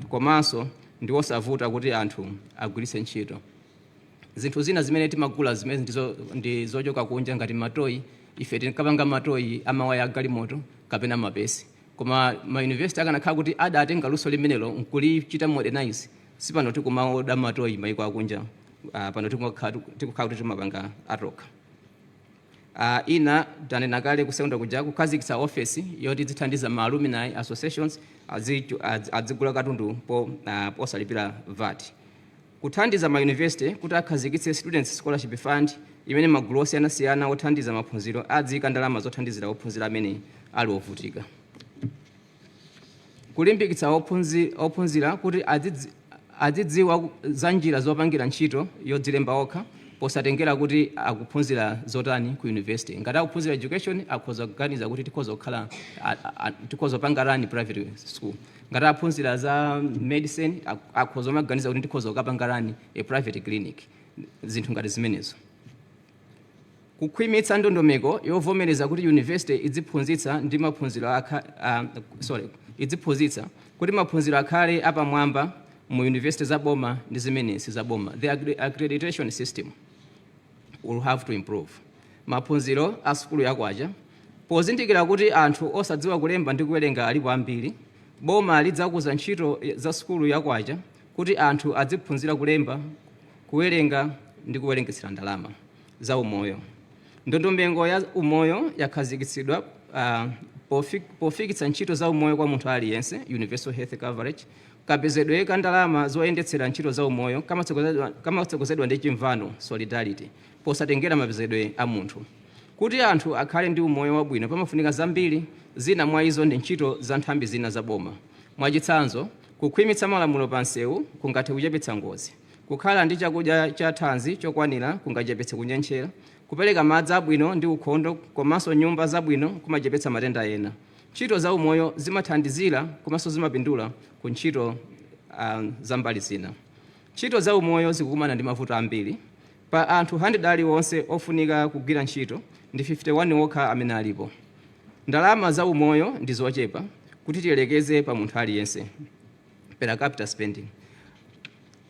komanso ndi osavuta kuti anthu agwiritse ntchito. Zinthu zina zimene timagula zimene ndi zochoka kunja, ngati matoyi, ife tinkapanga matoyi amawaya agalimoto kapena mapesi, koma ma university akanakhala kuti adatenga luso limenelo nkulichita modernize, sipano tikumaoda matoyi maiko akunja. Pano tikukhala kuti timapanga atokha. Ina tanena kale ku secondary kuja, kukhazikitsa ofesi yoti izithandiza ma alumni associations adzigula katundu posalipira VAT. Kuthandiza ma university kuti akhazikitse students scholarship fund, imene magulu osiyanasiyana othandiza maphunziro adziyika ndalama zothandizira ophunzira amene ali ovutika. Kulimbikitsa ophunzira kuti azidziwa za njira zopangira ntchito yodzilemba okha, posatengera kuti akuphunzira zotani ku university. Ngati akuphunzira education, akhoza kuganiza kuti tikhoza kukhala tikhoza kupanga run private school. Ngati aphunzira za medicine, akhoza kumaganiza kuti ndikhoza kukapanga run a private clinic, zinthu ngati zimenezo. Kukhwimitsa ndondomeko yovomereza kuti university idziphunzitsa ndi maphunziro akha, sorry, idziphunzitsa kuti maphunziro akhale apamwamba mu university za boma ndi zimene si za boma. The accreditation system will have to improve. Maphunziro a sukulu yakwacha. Pozindikira kuti anthu osadziwa kulemba ndi kuwerenga alipo ambiri, boma lidzakuza ntchito za sukulu yakwacha kuti anthu adziphunzira kulemba, kuwerenga. ndi kuwerengetsera ndalama za umoyo. Ndondomeko ya umoyo yakhazikitsidwa pofikitsa ntchito za umoyo kwa munthu aliyense, universal health coverage. Kapezedwe ka ndalama zoyendetsera ntchito za umoyo kamatsogozedwa ndi chimvano, solidarity, posatengera mapezedwe a munthu. Kuti anthu akhale ndi umoyo wabwino pamafunika zambiri. Zina mwa izo ndi ntchito za nthambi zina za boma. Mwachitsanzo, kukhwimitsa malamulo pa msewu kungathe kuchepetsa ngozi, kukhala ndi chakudya cha thanzi chokwanira kungachepetse kunyentchera, kupereka madzi abwino ndi ukhondo komanso nyumba zabwino kumachepetsa matenda ena. Ntchito za umoyo zimathandizira komanso zimapindula ku ntchito za mbali zina. Ntchito za umoyo zikukumana ndi mavuto ambiri. Pa anthu 100 aliwonse ofunika kugwira ntchito, ndi 51 okha amene alipo. Ndalama za umoyo ndi zochepa kuti tiyelekeze pa munthu aliyense, per capita spending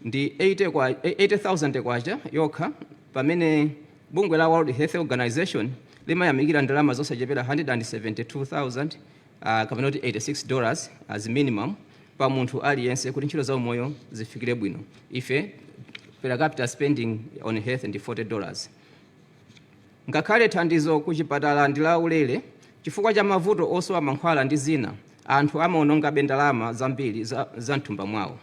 ndi 80,000 kwacha yokha, pamene bungwe la World Health Organization limayamikira ndalama zosachepera 172,000 kapena kuti $86 as minimum pa munthu aliyense kuti ntchito za umoyo zifikire bwino. Ife per capita spending on health ndi $40. Ngakhale thandizo ku chipatala ndi la ulere, chifukwa cha mavuto osowa mankhwala ndi zina, anthu amaonongabe ndalama zambiri za mthumba mwawo.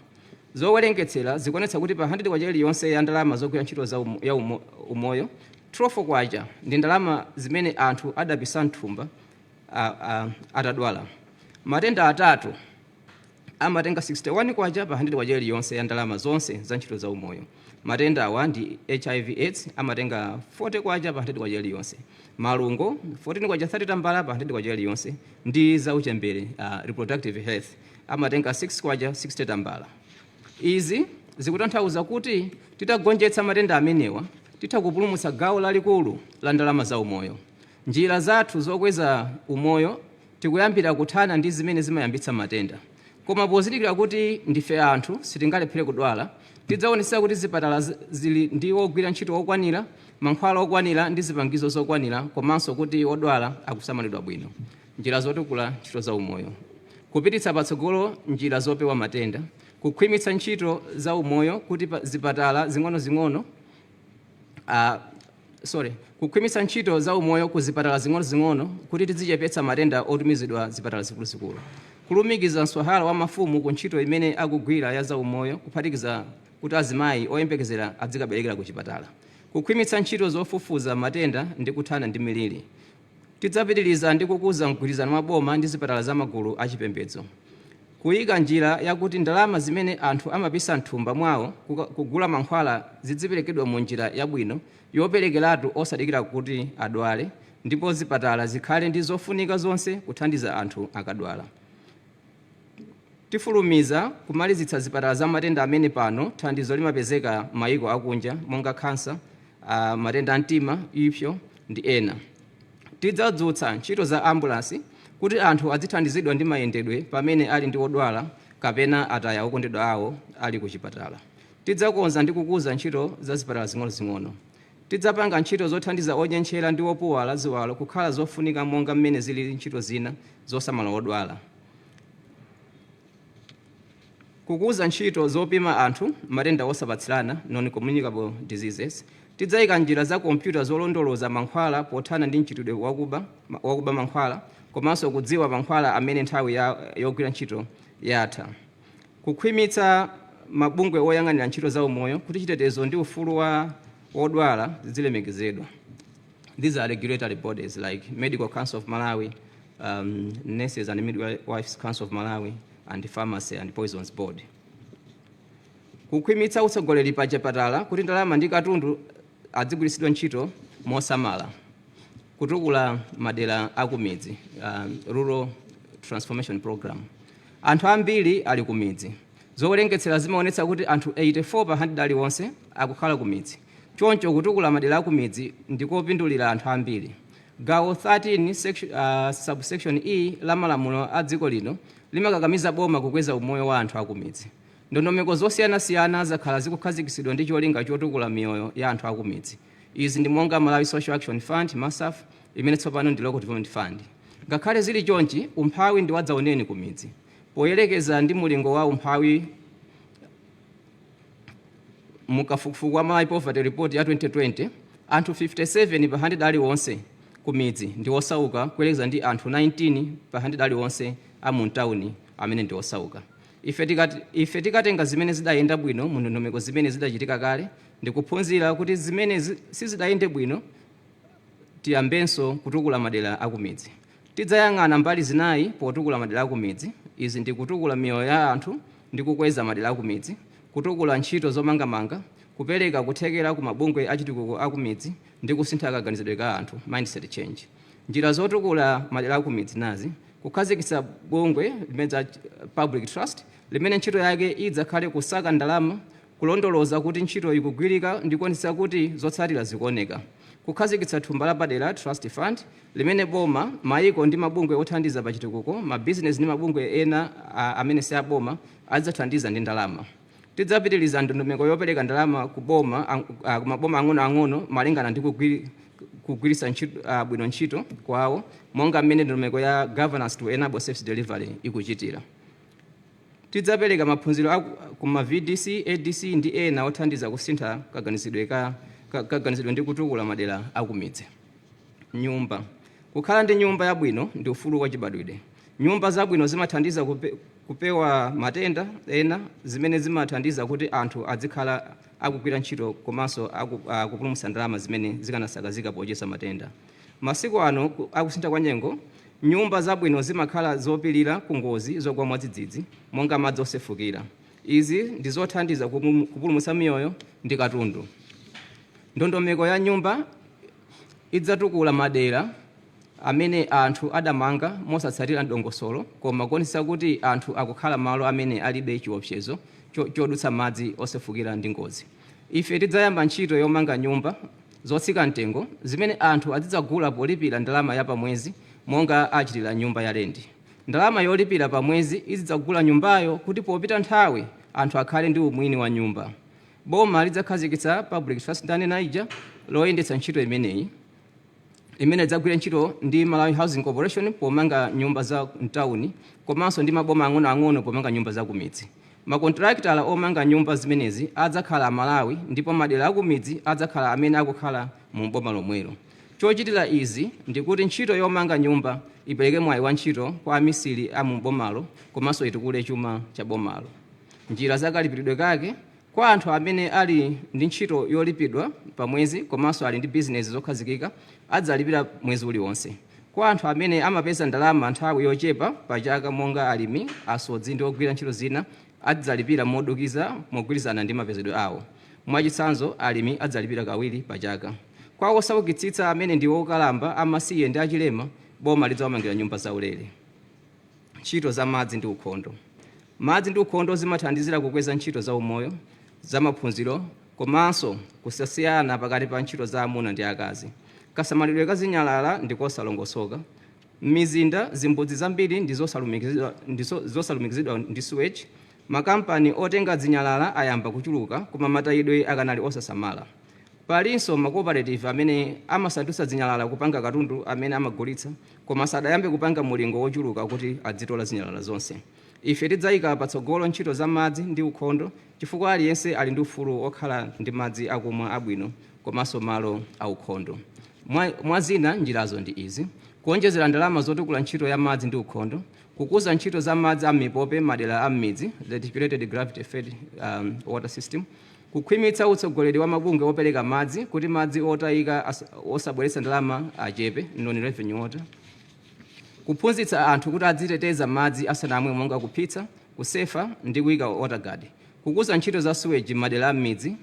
Zowerengetsera zikuonetsa kuti pa 100 kwacha iliyonse ya ndalama zogwira ntchito za umoyo, 12 kwacha ndi ndalama zimene anthu adapisa mthumba atadwala. Matenda atatu amatenga 61 kwacha pa 100 kwacha iliyonse ya ndalama zonse za ntchito za umoyo. Matenda awa ndi HIV AIDS, amatenga 40 kwacha pa 100 kwacha iliyonse, malungo 14 kwacha 30 tambala pa 100 kwacha iliyonse, ndi zauchembere, reproductive health, amatenga 6 kwacha 60 tambala. Izi zikutanthauza kuti titagonjetsa matenda amenewa, titha kupulumutsa gawo lalikulu la ndalama za umoyo. Njira zathu zokweza umoyo, tikuyambira kuthana ndi zimene zimayambitsa matenda, koma pozindikira kuti ndife anthu, sitingalephere kudwala. Tidzaonetsetsa kuti zipatala zili ndi ogwira ntchito okwanira, mankhwala okwanira ndi zipangizo zokwanira, komanso kuti odwala akusamalidwa bwino. Njira zotukula ntchito za umoyo: kupititsa patsogolo njira zopewa matenda, kukhwimitsa ntchito za umoyo kuti zipatala zing'ono-zing'ono, sorry, kukhwimitsa ntchito za umoyo ku zipatala zing'ono-zing'ono kuti tizichepetsa matenda otumizidwa zipatala zikuluzikulu, kulumikiza mswahala wa mafumu ku ntchito imene akugwira ya za umoyo, kuphatikiza kuti azimayi oyembekezera adzikaberekera ku chipatala, kukhwimitsa ntchito zofufuza matenda ndi kuthana ndi miliri. Tidzapitiriza ndi kukuza mgwirizano wa boma ndi zipatala za magulu achipembedzo, kuyika njira yakuti ndalama zimene anthu amapisa mthumba mwawo kugula mankhwala zidziperekedwa mu njira yabwino yoperekeratu, osadikira kuti adwale, ndipo zipatala zikhale ndi zofunika zonse kuthandiza anthu akadwala. Tifulumiza kumalizitsa zipatala za matenda amene pano thandizo limapezeka mayiko akunja, monga khansa, matenda a mtima, ipsyo ndi ena. Tidzadzutsa ntchito za ambulansi kuti anthu adzithandizidwa ndi mayendedwe pamene ali ndi odwala kapena ataya okondedwa awo ali ku chipatala. Tidzakonza ndi kukuza ntchito za zipatala zing'onozing'ono. Tidzapanga ntchito zothandiza onyentchera ndi opuwala ziwalo kukhala zofunika monga mmene zilili ntchito zina zosamala odwala, kukuza ntchito zopima anthu matenda osapatsirana, non-communicable diseases. Tidzayika njira za kompyuta zolondoloza mankhwala pothana ndi mchitidwe wakuba mankhwala, komanso kudziwa mankhwala amene nthawi yogwira ntchito yatha, kukhwimitsa mabungwe oyang'anira ntchito za umoyo kuti chitetezo ndi ufulu wa wodwala zilemekezedwa. These are regulatory bodies like Medical Council of Malawi, Nurses and Midwives Council of Malawi, and the Pharmacy and Poisons Board. Kukhwimitsa utsogoleri pa chipatala kuti ndalama ndi katundu adzigwiritsidwa ntchito mosamala. Kutukula madera akumidzi, Rural Transformation Program. Anthu ambiri ali kumidzi. Zowerengetsera zimaonetsa kuti anthu 84 pa 100 aliwonse akukhala kumidzi. Choncho kutukula madera akumidzi ndikopindulira anthu ambiri. Gawo 13 section, subsection E la malamulo a dziko lino limakakamiza boma kukweza umoyo wa anthu akumidzi. Ndondomeko zosiyanasiyana zakhala zikukhazikitsidwa ndi cholinga chotukula miyoyo ya anthu akumidzi. Izi ndi monga Malawi Social Action Fund, MASAF, imene tsopano ndi Local Development Fund. Ngakhale zili chonchi, umphawi ndi wadzaoneni kumidzi. Poyerekeza ndi mulingo wa umphawi Mukafukufuku wa Malawi Poverty Report ya 2020, anthu 57 pa 100 aliwonse ku midzi ndi osauka, kuyerekeza ndi anthu 19 pa 100 aliwonse a mu mtawuni amene ndi osauka. Ife tikatenga zimene zidayenda bwino mu ndondomeko zimene zidachitika kale ndikuphunzira kuti zimene sizidayende bwino, tiyambenso kutukula madera akumidzi. Tidzayang'ana mbali zinayi potukula madera akumidzi. Izi ndi kutukula miyoyo ya anthu ndi kukweza madera akumidzi, kutukula ntchito zomangamanga, kupereka kuthekera ku mabungwe achitukuko akumidzi ndi kusintha kaganizidwe ka anthu, mindset change. Njira zotukula madera akumidzi nazi: kukhazikitsa bungwe limene public trust, limene ntchito yake idzakhale kusaka ndalama, kulondoloza kuti ntchito ikugwirika ndi kuonetsetsa kuti zotsatira zikuoneka; kukhazikitsa thumba lapadera, trust fund, limene boma, maiko ndi mabungwe othandiza pa chitukuko, mabizinesi ndi mabungwe ena amene si aboma adzathandiza ndi ndalama. Tidzapitiriza ndondomeko yopereka ndalama ku maboma ang'onoang'ono malingana ndi kugwiritsa bwino ntchito kwawo, monga mmene ndondomeko ya Governance to Enable Service Delivery ikuchitira. Tidzapereka maphunziro ku ma VDC, ADC ndi ena othandiza kusintha kaganizidwe ndi kutukula madera akumidzi. Nyumba. Kukhala ndi nyumba yabwino ndi ufulu wachibadwidwe. Nyumba zabwino zimathandiza kupewa matenda ena, zimene zimathandiza kuti anthu azikhala akugwira ntchito komanso akupulumutsa ndalama zimene zikanasakazika pocheza matenda. Masiku ano akusintha kwa nyengo, nyumba zabwino zimakhala zopilira ku ngozi zogwa mwadzidzidzi, monga madzi osefukira. Izi ndi zothandiza kupulumutsa miyoyo ndi katundu. Ndondomeko ya nyumba idzatukula madera amene anthu adamanga mosatsatira dongosolo, koma kuonetsetsa kuti anthu akukhala malo amene alibe chiopsezo chodutsa madzi osefukira ndi ngozi. Ife tidzayamba ntchito yomanga nyumba zotsika mtengo zimene anthu azidzagula polipira ndalama ya pamwezi, monga achitira nyumba ya lendi. Ndalama yolipira pamwezi izidzagula nyumbayo, kuti popita nthawi anthu akhale ndi umwini wa nyumba. Boma lidzakhazikitsa public trust, ndanena ija, loyendetsa ntchito imeneyi, imene idzagwira ntchito ndi Malawi Housing Corporation pomanga nyumba za mtawuni, komanso ndi maboma ang'onoang'ono pomanga nyumba za kumidzi. Makontraktala omanga nyumba zimenezi adzakhala Amalawi, ndipo madera akumidzi adzakhala amene akukhala mu boma lomwelo. Chochitira izi ndikuti ntchito yomanga nyumba ipereke mwayi wa ntchito kwa amisiri a mu bomalo, komanso itukule chuma cha bomalo. Njira zakalipiridwe kake: kwa anthu amene ali ndi ntchito yolipidwa pa mwezi komanso ali ndi bizinesi zokhazikika, adzalipira mwezi uliwonse. Kwa anthu amene amapeza ndalama nthawi yochepa pa chaka, monga alimi, asodzi ndi ogwira ntchito zina, adzalipira modukiza mogwirizana ndi mapezedwe awo. Mwachitsanzo, alimi adzalipira kawiri pa chaka. Kwa osaukitsitsa, amene ndi okalamba, amasiye ndi achilema, boma lidzawamangira nyumba zaulere. Ntchito za madzi ndi ukhondo. Madzi ndi ukhondo zimathandizira kukweza ntchito za umoyo, za maphunziro, komanso kusasiyana pakati pa ntchito za amuna ndi akazi. Kasamalidwe ka zinyalala ndi kosalongosoka. M'mizinda, zimbudzi zambiri ndi zosalumikizidwa ndi sewage. Makampani otenga zinyalala ayamba kuchuluka, koma matayidwe akanali osasamala. Palinso ma cooperative amene amasandutsa zinyalala kupanga katundu amene amagulitsa, koma sadayambe kupanga mulingo wochuluka kuti adzitola zinyalala zonse. Ife tidzayika patsogolo ntchito za madzi ndi ukhondo, chifukwa aliyense ali ndi ufulu okhala ndi madzi akumwa abwino komanso malo aukhondo. Mwa zina, njirazo ndi izi: kuonjezera ndalama zotukula ntchito ya madzi ndi ukhondo, kukuza ntchito za madzi a mipope madera a m'midzi, reticulated gravity fed water system, kukhwimitsa utsogoleri wa mabungwe opereka madzi kuti madzi otayika osabweretsa ndalama achepe, non revenue water, kuphunzitsa anthu kuti adziteteza madzi asanamwe, monga kuphitsa, kusefa ndi kuyika water guard, kukuza ntchito za sewage madera a m'midzi,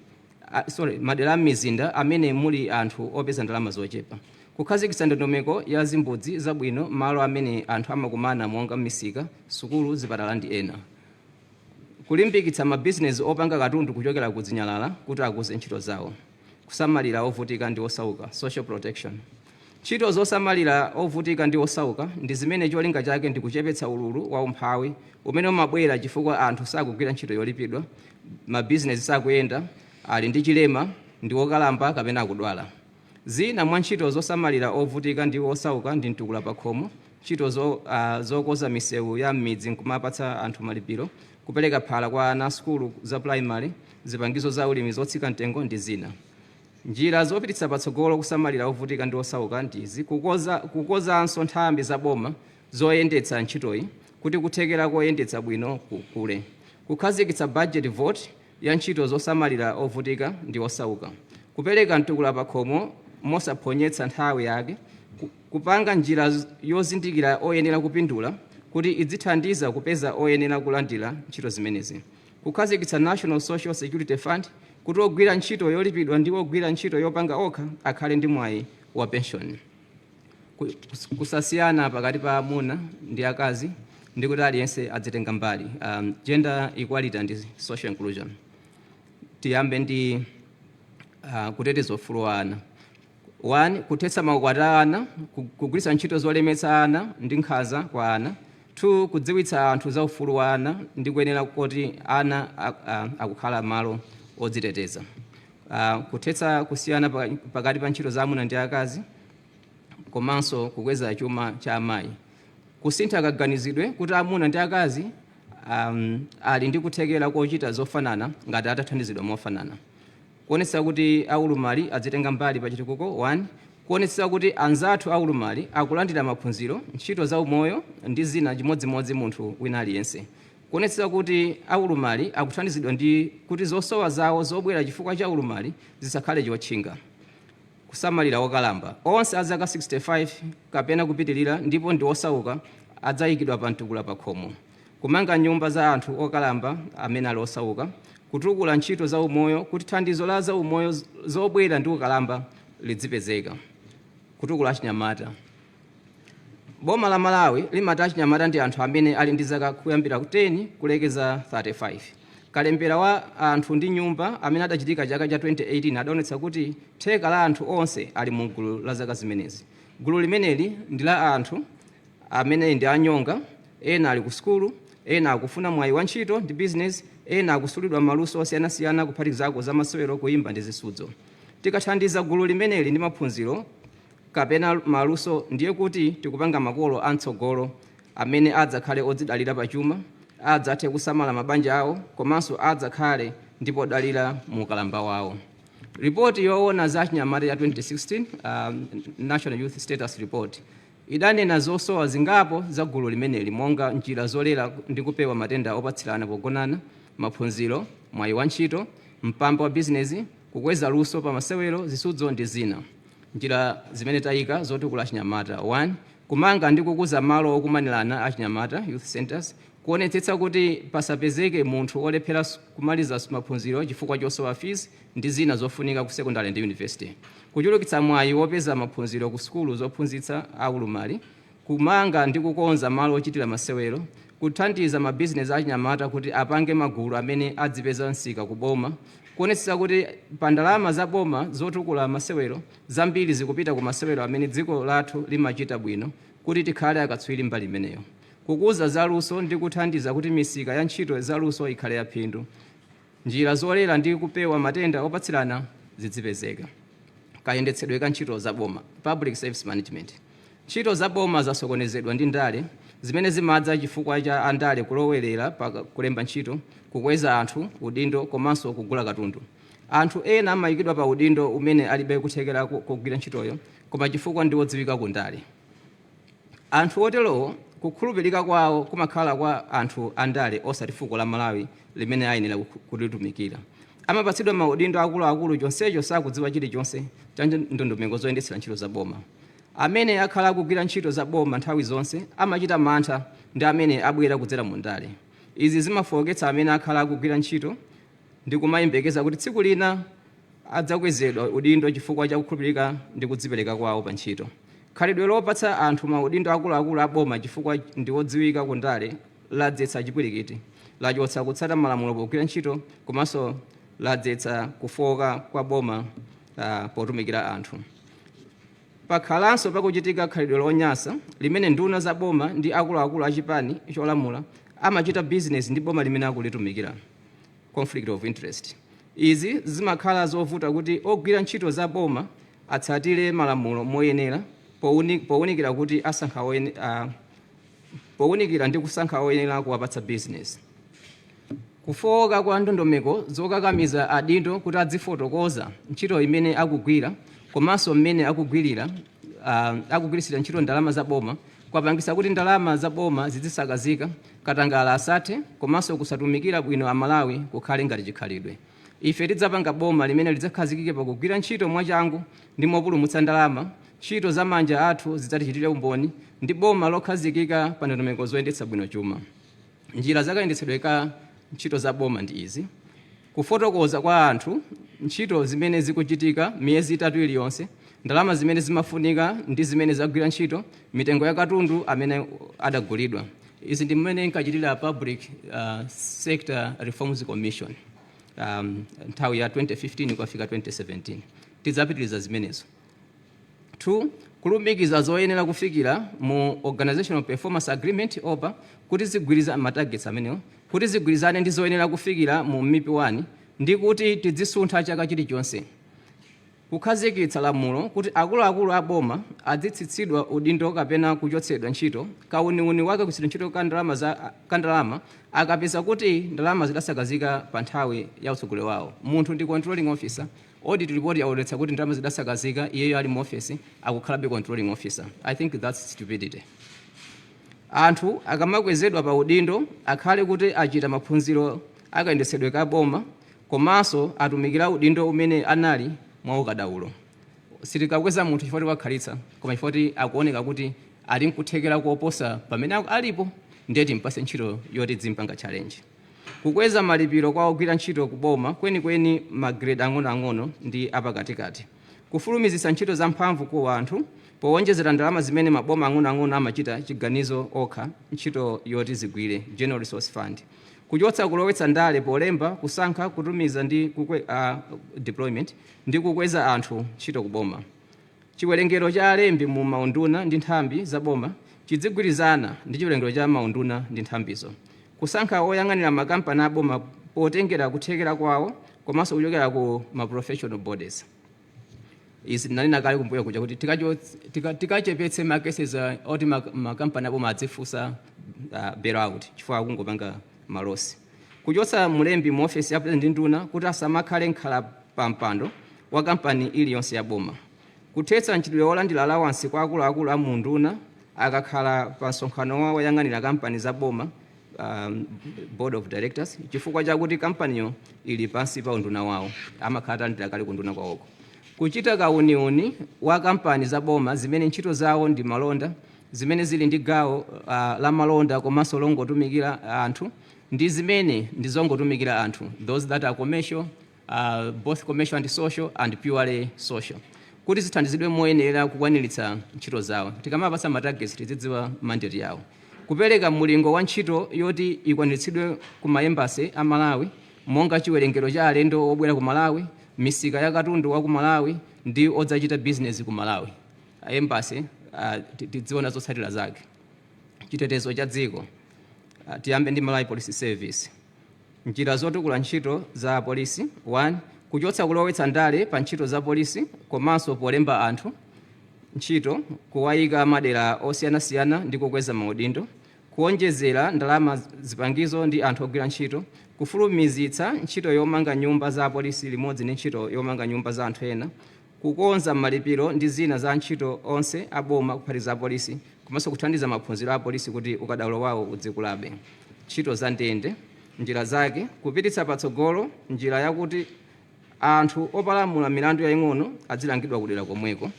sorry, madera a m'mizinda amene muli anthu opeza ndalama zochepa, kukhazikitsa ndondomeko ya zimbudzi zabwino malo amene anthu amakumana, monga misika, sukulu, zipatala ndi ena, kulimbikitsa mabizinesi opanga katundu kuchokera ku zinyalala kuti akuze ntchito zawo. Kusamalira ovutika ndi osauka, social protection. Ntchito zosamalira ovutika ndi osauka ndi zimene cholinga chake ndi kuchepetsa ululu wa umphawi umene umabwera chifukwa anthu sakugwira ntchito yolipidwa, mabizinesi sakuyenda, ali ndi chilema, ndi okalamba kapena akudwala. Zina mwa ntchito zosamalira ovutika ndi osauka ndi mtukula pakhomo, ntchito zokoza misewu ya m'midzi nkumapatsa anthu malipiro, kupereka Kupereka phala kwa ana sukulu za primary, zipangizo za ulimi zotsika mtengo ndi zina. Njira zopititsa patsogolo kusamalira ovutika ndi osauka ndizi: kukozanso nthambi za boma zoyendetsa ntchitoyi kuti kuthekera koyendetsa bwino kukule, kukhazikitsa budget vote ya ntchito zosamalira ovutika ndi osauka, kupereka mtukula pakhomo mosaphonyetsa nthawi yake, kupanga njira yozindikira oyenera kupindula kuti idzithandiza kupeza oyenera kulandira ntchito zimenezi, kukhazikitsa National Social Security Fund kuti ogwira ntchito yolipidwa ndi ogwira ntchito yopanga okha akhale ndi mwayi wa pension. Kusasiyana pakati pa amuna ndi akazi ndi kuti aliyense adzitenga mbali, gender equality and social inclusion. Tiyambe ndi kuteteza ufulu wa ana. 1, kuthetsa maukwati a ana, kugwiritsa ntchito zolemetsa ana ndi nkhanza kwa ana. 2, kudziwitsa anthu za ufulu wa ana ndi kuyenera kuti ana akukhala malo odziteteza, kuthetsa kusiyana pakati pa ntchito za amuna ndi akazi komanso kukweza chuma cha amayi, kusintha kaganizidwe kuti amuna ndi akazi ali ndi kuthekera kochita zofanana ngati atathandizidwa mofanana, kuonetsa kuti aulumali adzitenga mbali pa chitukuko. 1, kuonetsa kuti anzathu aulumali akulandira maphunziro, ntchito za umoyo ndi zina chimodzimodzi munthu wina aliyense, kuonetsa kuti aulumali akuthandizidwa ndi kuti zosowa zawo zobwera chifukwa cha ulumali zisakhale chotchinga, kusamalira okalamba onse a zaka 65 kapena kupitilira ndipo ndi osauka adzayikidwa pa mtukula pa khomo, kumanga nyumba za anthu okalamba amene ali osauka, kutukula ntchito za umoyo kuti thandizo la za umoyo zobwera ndi ukalamba lidzipezeka, kutukula achinyamata. Boma la Malawi limati achinyamata ndi anthu amene ali ndi zaka kuyambira 10 kulekeza 35. Kalembera wa anthu ndi nyumba amene adachitika chaka cha 2018 adaonetsa kuti theka la anthu onse ali mu gulu la zaka zimenezi. Gulu limeneli ndi la anthu amene ndi anyonga. Ena ali ku sukulu, ena akufuna mwayi wa ntchito ndi business, ena akusulidwa maluso osiyanasiyana kuphatikizako za masewero, kuyimba ndi zisudzo. Tikathandiza gulu limeneli ndi maphunziro kapena maluso, ndiye kuti tikupanga makolo amtsogolo amene adzakhale odzidalira pachuma, adzathe kusamala mabanja awo komanso adzakhale ndi podalira mu ukalamba wawo. Ripoti yoona za achinyamata ya 2016, National Youth Status Report, idanena zosowa zingapo za gulu limeneli monga njira zolera ndi kupewa matenda opatsirana pogonana, maphunziro, mwayi wa ntchito, mpamba wa bizinesi, kukweza luso pa masewero, zisudzo ndi zina. Njira zimene tayika zotukula achinyamata: 1, kumanga ndi kukuza malo okumanirana achinyamata, youth centers, kuonetsetsa kuti pasapezeke munthu olephera kumaliza maphunziro chifukwa chosowa fees ndi zina zofunika ku secondary ndi university, kuchulukitsa mwayi wopeza maphunziro ku sukulu zophunzitsa aulumali, kumanga ndi kukonza malo ochitira masewero, kuthandiza mabizinesi achinyamata kuti apange magulu amene adzipeza msika ku boma, kuonetsetsa kuti pa ndalama za boma zotukula masewero zambiri zikupita ku masewero amene dziko lathu limachita bwino kuti tikhale akatswiri mbali imeneyo, kukuza zaluso ndi kuthandiza kuti misika ya ntchito zaluso ikhale yaphindu, njira zolera ndi kupewa matenda opatsirana zidzipezeka. Kayendetsedwe ka ntchito za boma, public service management. Ntchito za boma zasokonezedwa ndi ndale zimene zimadza chifukwa cha andale kulowerera pa kulemba ntchito, kukweza anthu udindo komanso kugula katundu. Anthu ena amayikidwa pa udindo umene alibe kuthekera kugwira ntchitoyo koma chifukwa ndi odziwika ku ndale. Anthu oterowo kukhulupirika kwawo kumakhala kwa anthu andale osati fuko la Malawi limene ayenera kulitumikira. Amapatsidwa maudindo akuluakulu chonsecho sakudziwa chilichonse cha ndondomeko zoyendetsera ntchito za boma. Amene akhala akugwira ntchito za boma nthawi zonse amachita mantha ndi amene abwera kudzera mu ndale. Izi zimafowoketsa amene akhala akugwira ntchito ndi kumayembekeza kuti tsiku lina adzakwezedwa udindo chifukwa cha kukhulupirika ndi kudzipereka kwawo pa ntchito. Khalidwe lopatsa anthu maudindo akuluakulu a boma chifukwa ndi odziwika ku ndale ladzetsa chipwirikiti, lachotsa kutsata malamulo pogwira ntchito komanso ladzetsa kufowoka kwa boma potumikira anthu. Pakhalanso pakuchitika khalidwe lonyansa limene nduna za boma ndi akuluakulu a chipani cholamula amachita bizinesi ndi boma limene akulitumikira, conflict of interest. Izi zimakhala zovuta kuti ogwira ntchito za boma atsatire malamulo moyenera powunikira kuti asankha powunikira ndi kusankha oyenera kuwapatsa bizinesi. Kufowoka kwa ndondomeko zokakamiza adindo kuti adzifotokoza ntchito imene akugwira komanso mmene akugwirira akugwiritsira ntchito ndalama za boma kwapangisa kuti ndalama za boma zizisakazika, katangala asathe, komanso kusatumikira bwino Amalawi kukhale ngati chikhalidwe. Ife tidzapanga boma limene lidzakhazikike pakugwira ntchito mwachangu ndi mopulumutsa ndalama. Ntchito za manja athu zidzatichitira umboni, ndi boma lokhazikika pa ndondomeko zoyendetsa bwino chuma. Njira zakayendetsedwe ka ntchito za boma ndi izi: kufotokoza kwa anthu ntchito zimene zikuchitika miyezi 3 iliyonse, ndalama zimene zimafunika ndi zimene zagwira ntchito, mitengo ya katundu amene adagulidwa. Izi ndi mmene inkachitira Public Sector Reforms Commission nthawi ya 2015 kukafika 2017. Tidzapitiriza zimenezo. 2, kulumikiza zoyenera kufikira mu Organizational Performance Agreement, OPA, kuti zigwiriza ma targets amenewo, kuti zigwirizane ndi zoyenera kufikira mu MIP 1 ndi kuti tidzisuntha chaka chilichonse. Kukhazikitsa lamulo kuti akuluakulu a boma adzitsitsidwa udindo kapena kuchotsedwa ntchito kauniuni wake kugwiritsidwa ntchito ka ndalama akapeza kuti ndalama zidasakazika pa nthawi ya utsogoleri wawo. Munthu ndi controlling officer, audit report yaonetsa kuti ndalama zidasakazika iyeyo ali mu office, akukhalabe controlling officer. I think that's stupidity. Anthu akamakwezedwa pa udindo akhale kuti achita maphunziro akayendetsedwe ka boma komanso atumikira udindo umene anali mwa ukadaulo. Sitikakweza munthu chifukwa wakhalitsa, koma chifukwa akuoneka kuti ali nkuthekera koposa pamene alipo, ndiye timpase ntchito yoti dzimpanga challenge. Kukweza malipiro kwa ogwira ntchito ku boma, kwenikweni ma grade ang'onoang'ono ndi apakatikati. Kufulumizitsa ntchito za mphamvu ku anthu powonjezera ndalama zimene maboma ang'onoang'ono amachita chiganizo okha ntchito yoti zigwire, General Resource Fund. Kuchotsa kulowetsa ndale polemba, kusankha, kutumiza ndi deployment ndi kukweza anthu ntchito kuboma. Chiwerengero cha alembi mu maunduna ndi nthambi za boma chidzigwirizana ndi chiwerengero cha maunduna ndi nthambizo. Kusankha oyang'anira makampani aboma potengera kuthekera kwawo komanso kuchokera ku ma professional bodies. Izi ndinanena kale kumbuyo kuja kuti tikachepetse ma cases oti makampani aboma adzifunsa bailout chifukwa akungopanga ma loss. Kuchotsa mlembi mu ofesi ya president ndi nduna kuti asamakhale nkhala pa mpando wa kampani iliyonse ya boma. Kuthetsa mchitidwe wolandira allowance kwa akuluakulu a mu nduna akakhala pa msonkhano wa woyang'anira kampani za boma, board of directors, chifukwa chakuti kampaniyo ili pansi pa unduna wawo, amakhala atalandira kale ku nduna kwawoko. Kuchita kauniuni wa kampani za boma zimene ntchito zawo ndi malonda, zimene zili ndi gawo la malonda komanso longotumikira anthu ndi zimene ndi zongotumikira anthu, those that are commercial, both commercial and social and purely social, kuti zithandizidwe moyenera kukwaniritsa ntchito zawo. Tikamapatsa ma targets tizidziwa mandate yawo. Kupereka mulingo wa ntchito yoti ikwaniritsidwe ku ma embassy a Malawi, monga chiwerengero cha alendo obwera ku Malawi, misika ya katundu wa ku Malawi ndi odzachita business ku Malawi. Embassy tidziona zotsatira zake. Chitetezo cha dziko. Tiyambe ndi Malawi Police Service. Njira zotukula ntchito za polisi: 1, kuchotsa kulowetsa ndale pa ntchito za polisi komanso polemba anthu ntchito, kuwayika madera osiyanasiyana ndi kukweza maudindo. Kuonjezera ndalama, zipangizo ndi anthu ogwira ntchito. Kufulumizitsa ntchito yomanga nyumba za apolisi limodzi ndi ntchito yomanga nyumba za anthu ena. Kukonza malipiro ndi zina za ntchito onse aboma kuphatikiza apolisi, komanso kuthandiza maphunziro a apolisi kuti ukadaulo wawo udzikulabe. Ntchito za ndende, njira zake: kupititsa patsogolo njira yakuti anthu opalamula milandu yaying'ono adzilangidwa kudera komweko.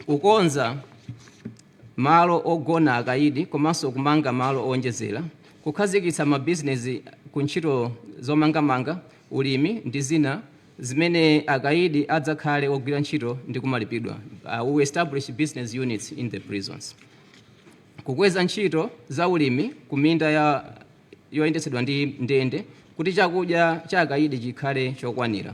Kukonza malo ogona akayidi komanso kumanga malo owonjezera. Kukhazikitsa mabizinesi ku ntchito zomangamanga, ulimi ndi zina zimene akayidi adzakhale ogwira ntchito ndi kumalipidwa. We establish business units in the prisons. Kukweza ntchito za ulimi ku minda ya yoyendetsedwa ndi ndende kuti chakudya cha akayidi chikhale chokwanira.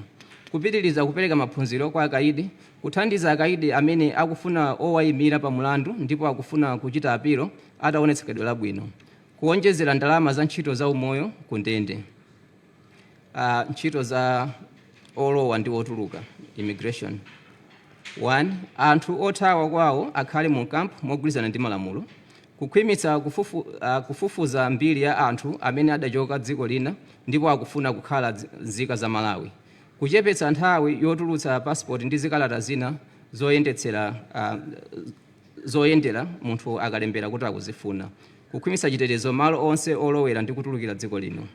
Kupitiriza kupereka maphunziro kwa akayidi. Kuthandiza akayidi amene akufuna owayimira pa mulandu ndipo akufuna kuchita apilo ataonetsekedwe labwino. Kuonjezera ndalama za ntchito za umoyo ku ndende. Ntchito za olowa ndi otuluka, immigration: 1, anthu othawa kwawo akhale mu camp mogwirizana ndi malamulo. Kukhwimitsa kufufuza mbiri ya anthu amene adachoka dziko lina ndipo akufuna kukhala nzika za Malawi. Kuchepetsa nthawi yotulutsa passport ndi zikalata zina zoyendera munthu akalembera kuti akuzifuna. Kukhwimitsa chitetezo malo onse olowera ndi kutulukira dziko lino.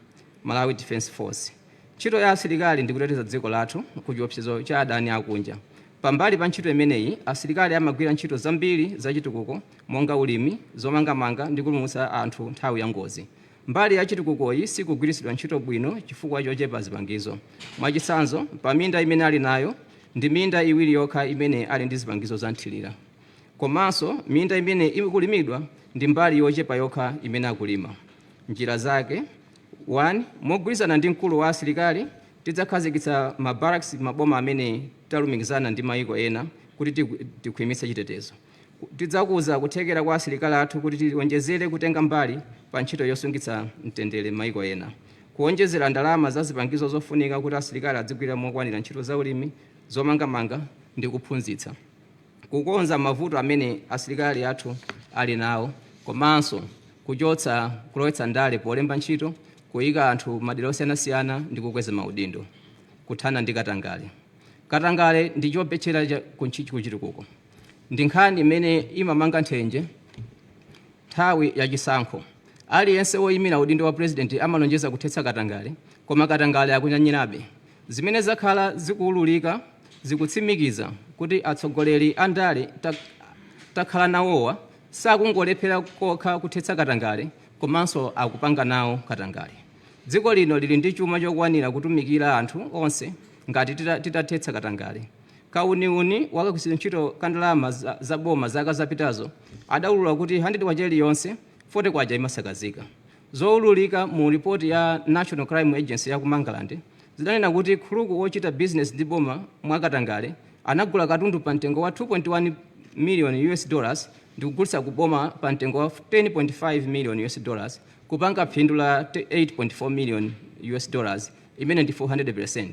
Malawi Defence Force. Ntchito ya asilikali ndi kuteteza dziko lathu ku chiopsezo cha adani akunja. Pambali pa ntchito imeneyi, asilikali amagwira ntchito zambiri zachitukuko monga ulimi, zomangamanga ndi kupulumutsa anthu nthawi ya ngozi. Mbali ya chitukukoyi sikugwiritsidwa ntchito bwino chifukwa chochepa zipangizo. Mwachitsanzo, pa minda imene ali nayo, ndi minda 2 yokha imene ali ndi zipangizo za nthirira. Komanso minda imene ikulimidwa ndi mbali yochepa yokha imene akulima. Njira zake: 1. Mogwirizana ndi mkulu wa asilikali, tidzakhazikitsa ma barracks maboma amene talumikizana ndi mayiko ena kuti tikhwimitse chitetezo. Tidzakuza kuthekera kwa asilikali athu kuti tiwonjezere kutenga mbali pa ntchito yosungitsa mtendere mayiko ena. Kuwonjezera ndalama za zipangizo zofunika kuti asilikali adzigwira mokwanira ntchito za ulimi, zomangamanga ndi kuphunzitsa. Kukonza mavuto amene asilikali athu ali nawo, komanso kuchotsa kulowetsa ndale polemba ntchito, kuyika anthu madera osiyanasiyana ndi kukweza maudindo. Kuthana ndi katangale. Katangale ndi chopetchera kuchitukuko. Ndi nkhani imene imamanga nthenje nthawi yachisankho. Aliyense woyimira udindo wa president amalonjeza kuthetsa katangale, koma katangale akunyanyirabe. Zimene zakhala zikuwululika zikutsimikiza kuti atsogoleri a ndale takhala nawowa sakungolephera kokha kuthetsa katangale, komanso akupanga nawo katangale. Dziko lino lili ndi chuma chokwanira kutumikira anthu onse ngati titathetsa katangale. Kauniuni wakagwiritsidwa ntchito ka ndalama za boma zaka zapitazo adawulula kuti 100 kwacha iliyonse, 40 kwacha imasakazika. Zowululika mu ripoti ya National Crime Agency ya ku Mangalande zidanena kuti khuluku wochita business ndi boma mwakatangale anagula katundu pa mtengo wa 2.1 million US dollars ndi kugulitsa ku boma pa mtengo wa 10.5 million US dollars, kupanga phindu la 8.4 million US dollars, imene ndi 400%.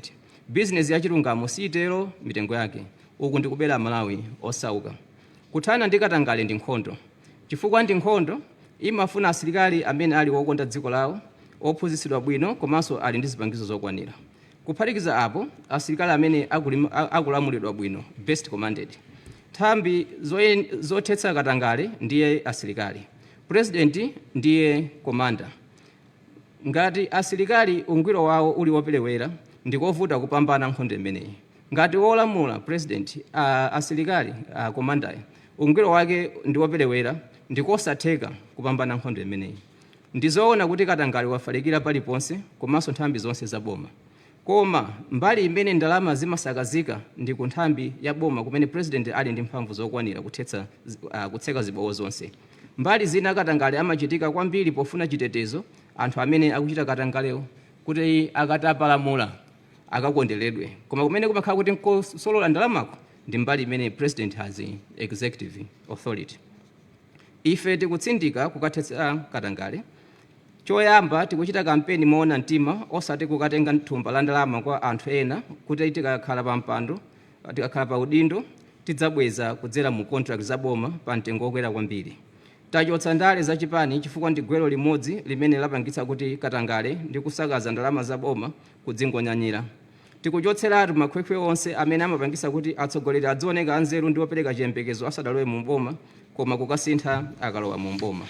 Business ya chilungamo sitero mitengo yake. Uku ndikubera Malawi osauka. Kuthana ndi katangale ndi nkhondo. Chifukwa ndi nkhondo, imafuna asilikali amene ali wokonda dziko lawo, ophunzitsidwa bwino komanso ali ndi zipangizo zokwanira. Kuphatikiza apo, asilikali amene akulamulidwa bwino, best commanded. Nthambi zothetsa katangale ndiye asilikali. President ndiye commander. Ngati asilikali ungwiro wawo uli woperewera, ndikovuta kupambana nkhondo imeneyi. Ngati wolamula, president, asilikali, commander, ungwiro wake ndi woperewera, ndikosatheka kupambana nkhondo imeneyi. Ndizoona kuti katangale wafalikira paliponse komanso nthambi zonse za boma. Koma mbali imene ndalama zimasakazika ndi ku nthambi ya boma kumene president ali ndi mphamvu zokwanira kutseka zibowo zonse. Mbali zina katangale amachitika kwambiri pofuna chitetezo anthu amene akuchita katangalewo kuti akatapalamula akakonderedwe. Koma kumene kumakhala kuti nkosolola ndalamako ndi mbali imene president has executive authority. Ife tikutsindika kukathetsa katangale. Choyamba, tikuchita kampeni moona mtima, osati kukatenga thumba la ndalama kwa anthu ena kuti tikakhala pa mpando, tikakhala pa udindo, tidzabweza kudzera mu contract za boma pa mtengo wokwera kwambiri. Tachotsa ndale zachipani chifukwa ndi gwero limodzi limene lapangitsa kuti katangale ndi kusakaza ndalama za boma kudzingonyanyira. Tikuchotseratu makhwekhwe onse amene amapangitsa kuti atsogoleri adzioneka anzeru ndi opereka chiyembekezo asadalowe mu boma, koma kukasintha akalowa mu boma.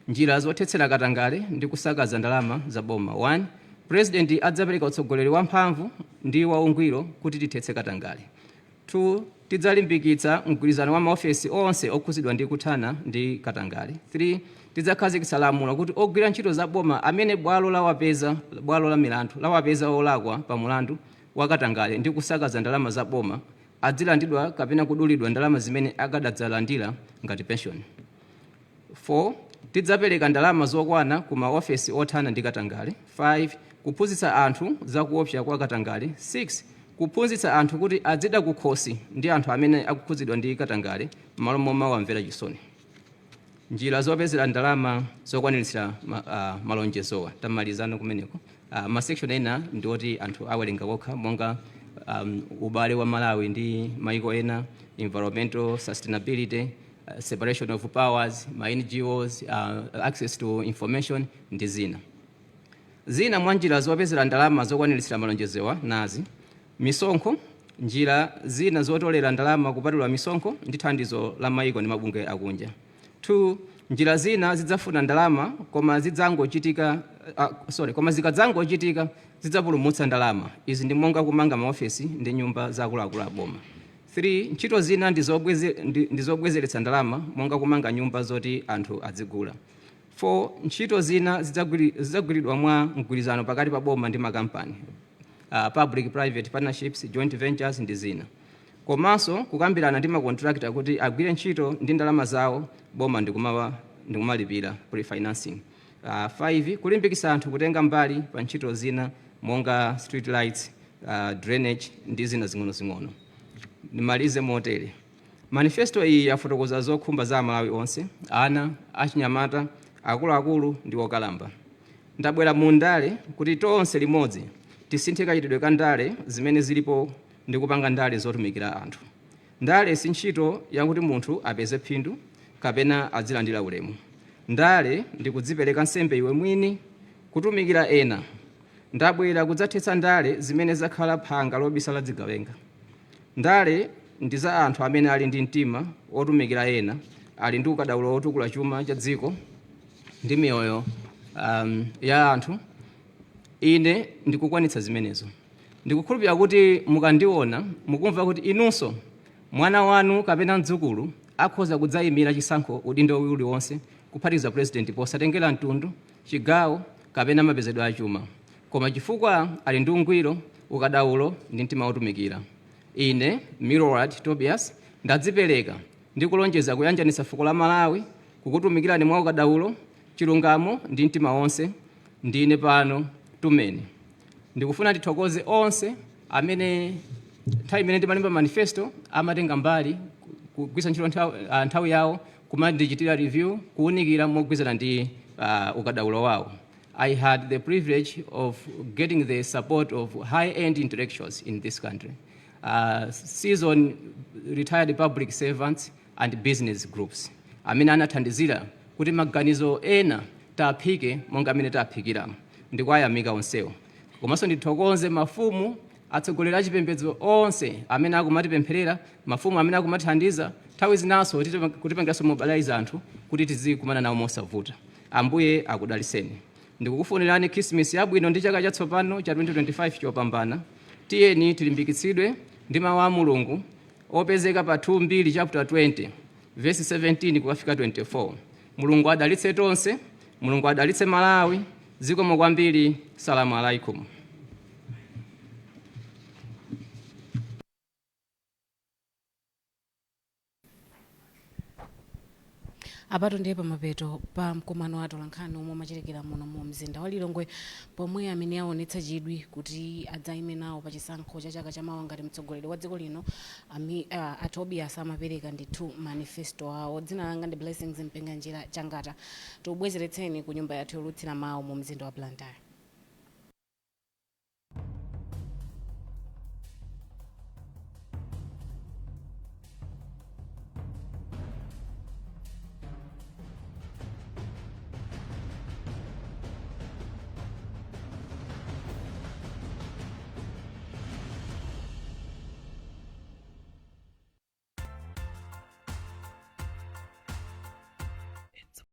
Njira zothetsera katangale ndi kusakaza ndalama za boma. 1. President adzapereka utsogoleri wamphamvu ndi waungwiro kuti tithetse katangale. 2. Tidzalimbikitsa mgwirizano wa maofesi onse okhuzidwa ndi kuthana ndi katangale. 3. Tidzakhazikitsa lamulo kuti ogwira ntchito za boma amene bwalo la milandu lawapeza olakwa pa mulandu wa katangale ndi kusakaza ndalama za boma adzilandidwa kapena kudulidwa ndalama zimene akadadzalandira ngati pension. 4. Tidzapereka ndalama zokwana ku maofesi othana ndi katangale. 5. Kuphunzitsa anthu za kuopsa kwa katangale. 6. Kuphunzitsa anthu kuti adzida kukhosi ndi anthu amene akukhuzidwa ndi katangale m'malo momawamvera chisoni. Njira zopezera ndalama zokwaniritsira malonjezowa. Tamalizano kumeneko. Ma section ena ndi oti anthu awerenga okha, monga ubale wa Malawi ndi maiko ena, environmental sustainability. separation of powers, ma NGOs, access to information ndi zina. Zina mwa njira zopezera ndalama zokwaniritsira malonjezowa nazi: misonkho, njira zina zotolera ndalama kupatula misonkho ndi thandizo la maiko ndi mabungwe akunja. 2, njira zina zidzafuna ndalama koma zidzangochitika, sorry, koma zikadzangochitika zidzapulumutsa ndalama. Izi ndi monga kumanga maofesi ndi nyumba za akuluakulu aboma. 3, ntchito zina ndi zobwezeretsa ndalama, monga kumanga nyumba zoti anthu adzigula. 4, ntchito zina zidzagwiridwa mwa mgwirizano pakati pa boma ndi makampani, public private partnerships, joint ventures ndi zina, komanso kukambirana ndi makontrakta kuti agwire ntchito ndi ndalama zawo, boma ndikumalipira, pre-financing. 5, kulimbikitsa anthu kutenga mbali pa ntchito zina monga street lights, drainage ndi zina zing'onozing'ono. Ndimalize motere: manifesto iyi yafotokoza zokhumba za Amalawi onse, ana, achinyamata, akuluakulu ndi okalamba. Ndabwera mu ndale kuti tonse limodzi tisinthe kachitidwe ka ndale zimene zilipo ndi kupanga ndale zotumikira anthu. Ndale si ntchito yakuti munthu apeze phindu kapena adzilandira ulemu. Ndale ndi kudzipereka nsembe iwe mwini kutumikira ena. Ndabwera kudzathetsa ndale zimene zakhala phanga lobisa la zigawenga. Ndale ndi za anthu amene ali ndi mtima wotumikira ena, ali ndi ukadaulo wotukula chuma cha dziko ndi miyoyo ya anthu. Ine ndikukwanitsa zimenezo. Ndikukhulupirira kuti mukandiona mukumva kuti inunso mwana wanu kapena mdzukulu akhoza kudzayimira chisankho, udindo uliwonse kuphatikiza president, posatengera mtundu, chigawo kapena mapezedwe achuma, koma chifukwa ali ndi ungwiro, ukadaulo ndi mtima wotumikira. Ine Milward Tobias ndadzipereka ndi kulonjeza kuyanjanitsa fuko la Malawi, kukutumikirani mwa ukadaulo, chilungamo ndi mtima wonse. Ndine pano, tumeni. Ndikufuna ndithokoze onse amene nthawi imene ndimalemba manifesto amatenga mbali kugwiritsa ntchito nthawi yawo kumandichitira review, kuwunikira mogwirizana ndi ukadaulo wawo. I had the privilege of getting the support of high-end intellectuals in this country, seasoned retired public servants and business groups amene anathandizira kuti maganizo ena taphike monga amene taphikiramo. Ndikuwayamika onsewo. Komanso ndithokoze mafumu, atsogoleri achipembedzo onse amene akumatipempherera, mafumu amene akumatithandiza nthawi zinanso kutipangiranso mobilize anthu kuti tizikumana nawo mosavuta. Ambuye akudalitseni. Ndikukufunirani Khrisimisi yabwino ndi chaka chatsopano cha 2025 chopambana. Tiyeni tilimbikitsidwe ndi mawu a Mulungu opezeka pa 2 Mbiri chapter 20 verse 17 kukafika 24. Mulungu adalitse tonse. Mulungu adalitse Malawi. Zikomo kwambiri. Salamu alaikum. Apatu ndiye pamapeto pa mkumano wa atolankhani omwe umachitikira muno mu mzinda wa Lilongwe, pomwe amene aonetsa chidwi kuti adzaime nawo pa chisankho cha chaka chamawa ngati mtsogoleri wa dziko lino, a Tobias, amapereka ndithu manifesto awo. Dzina langa ndi Blessings Mpinganjira Changata. Tikubwezeretseni ku nyumba yathu yolutsira mawu mu mzinda wa Blantyre.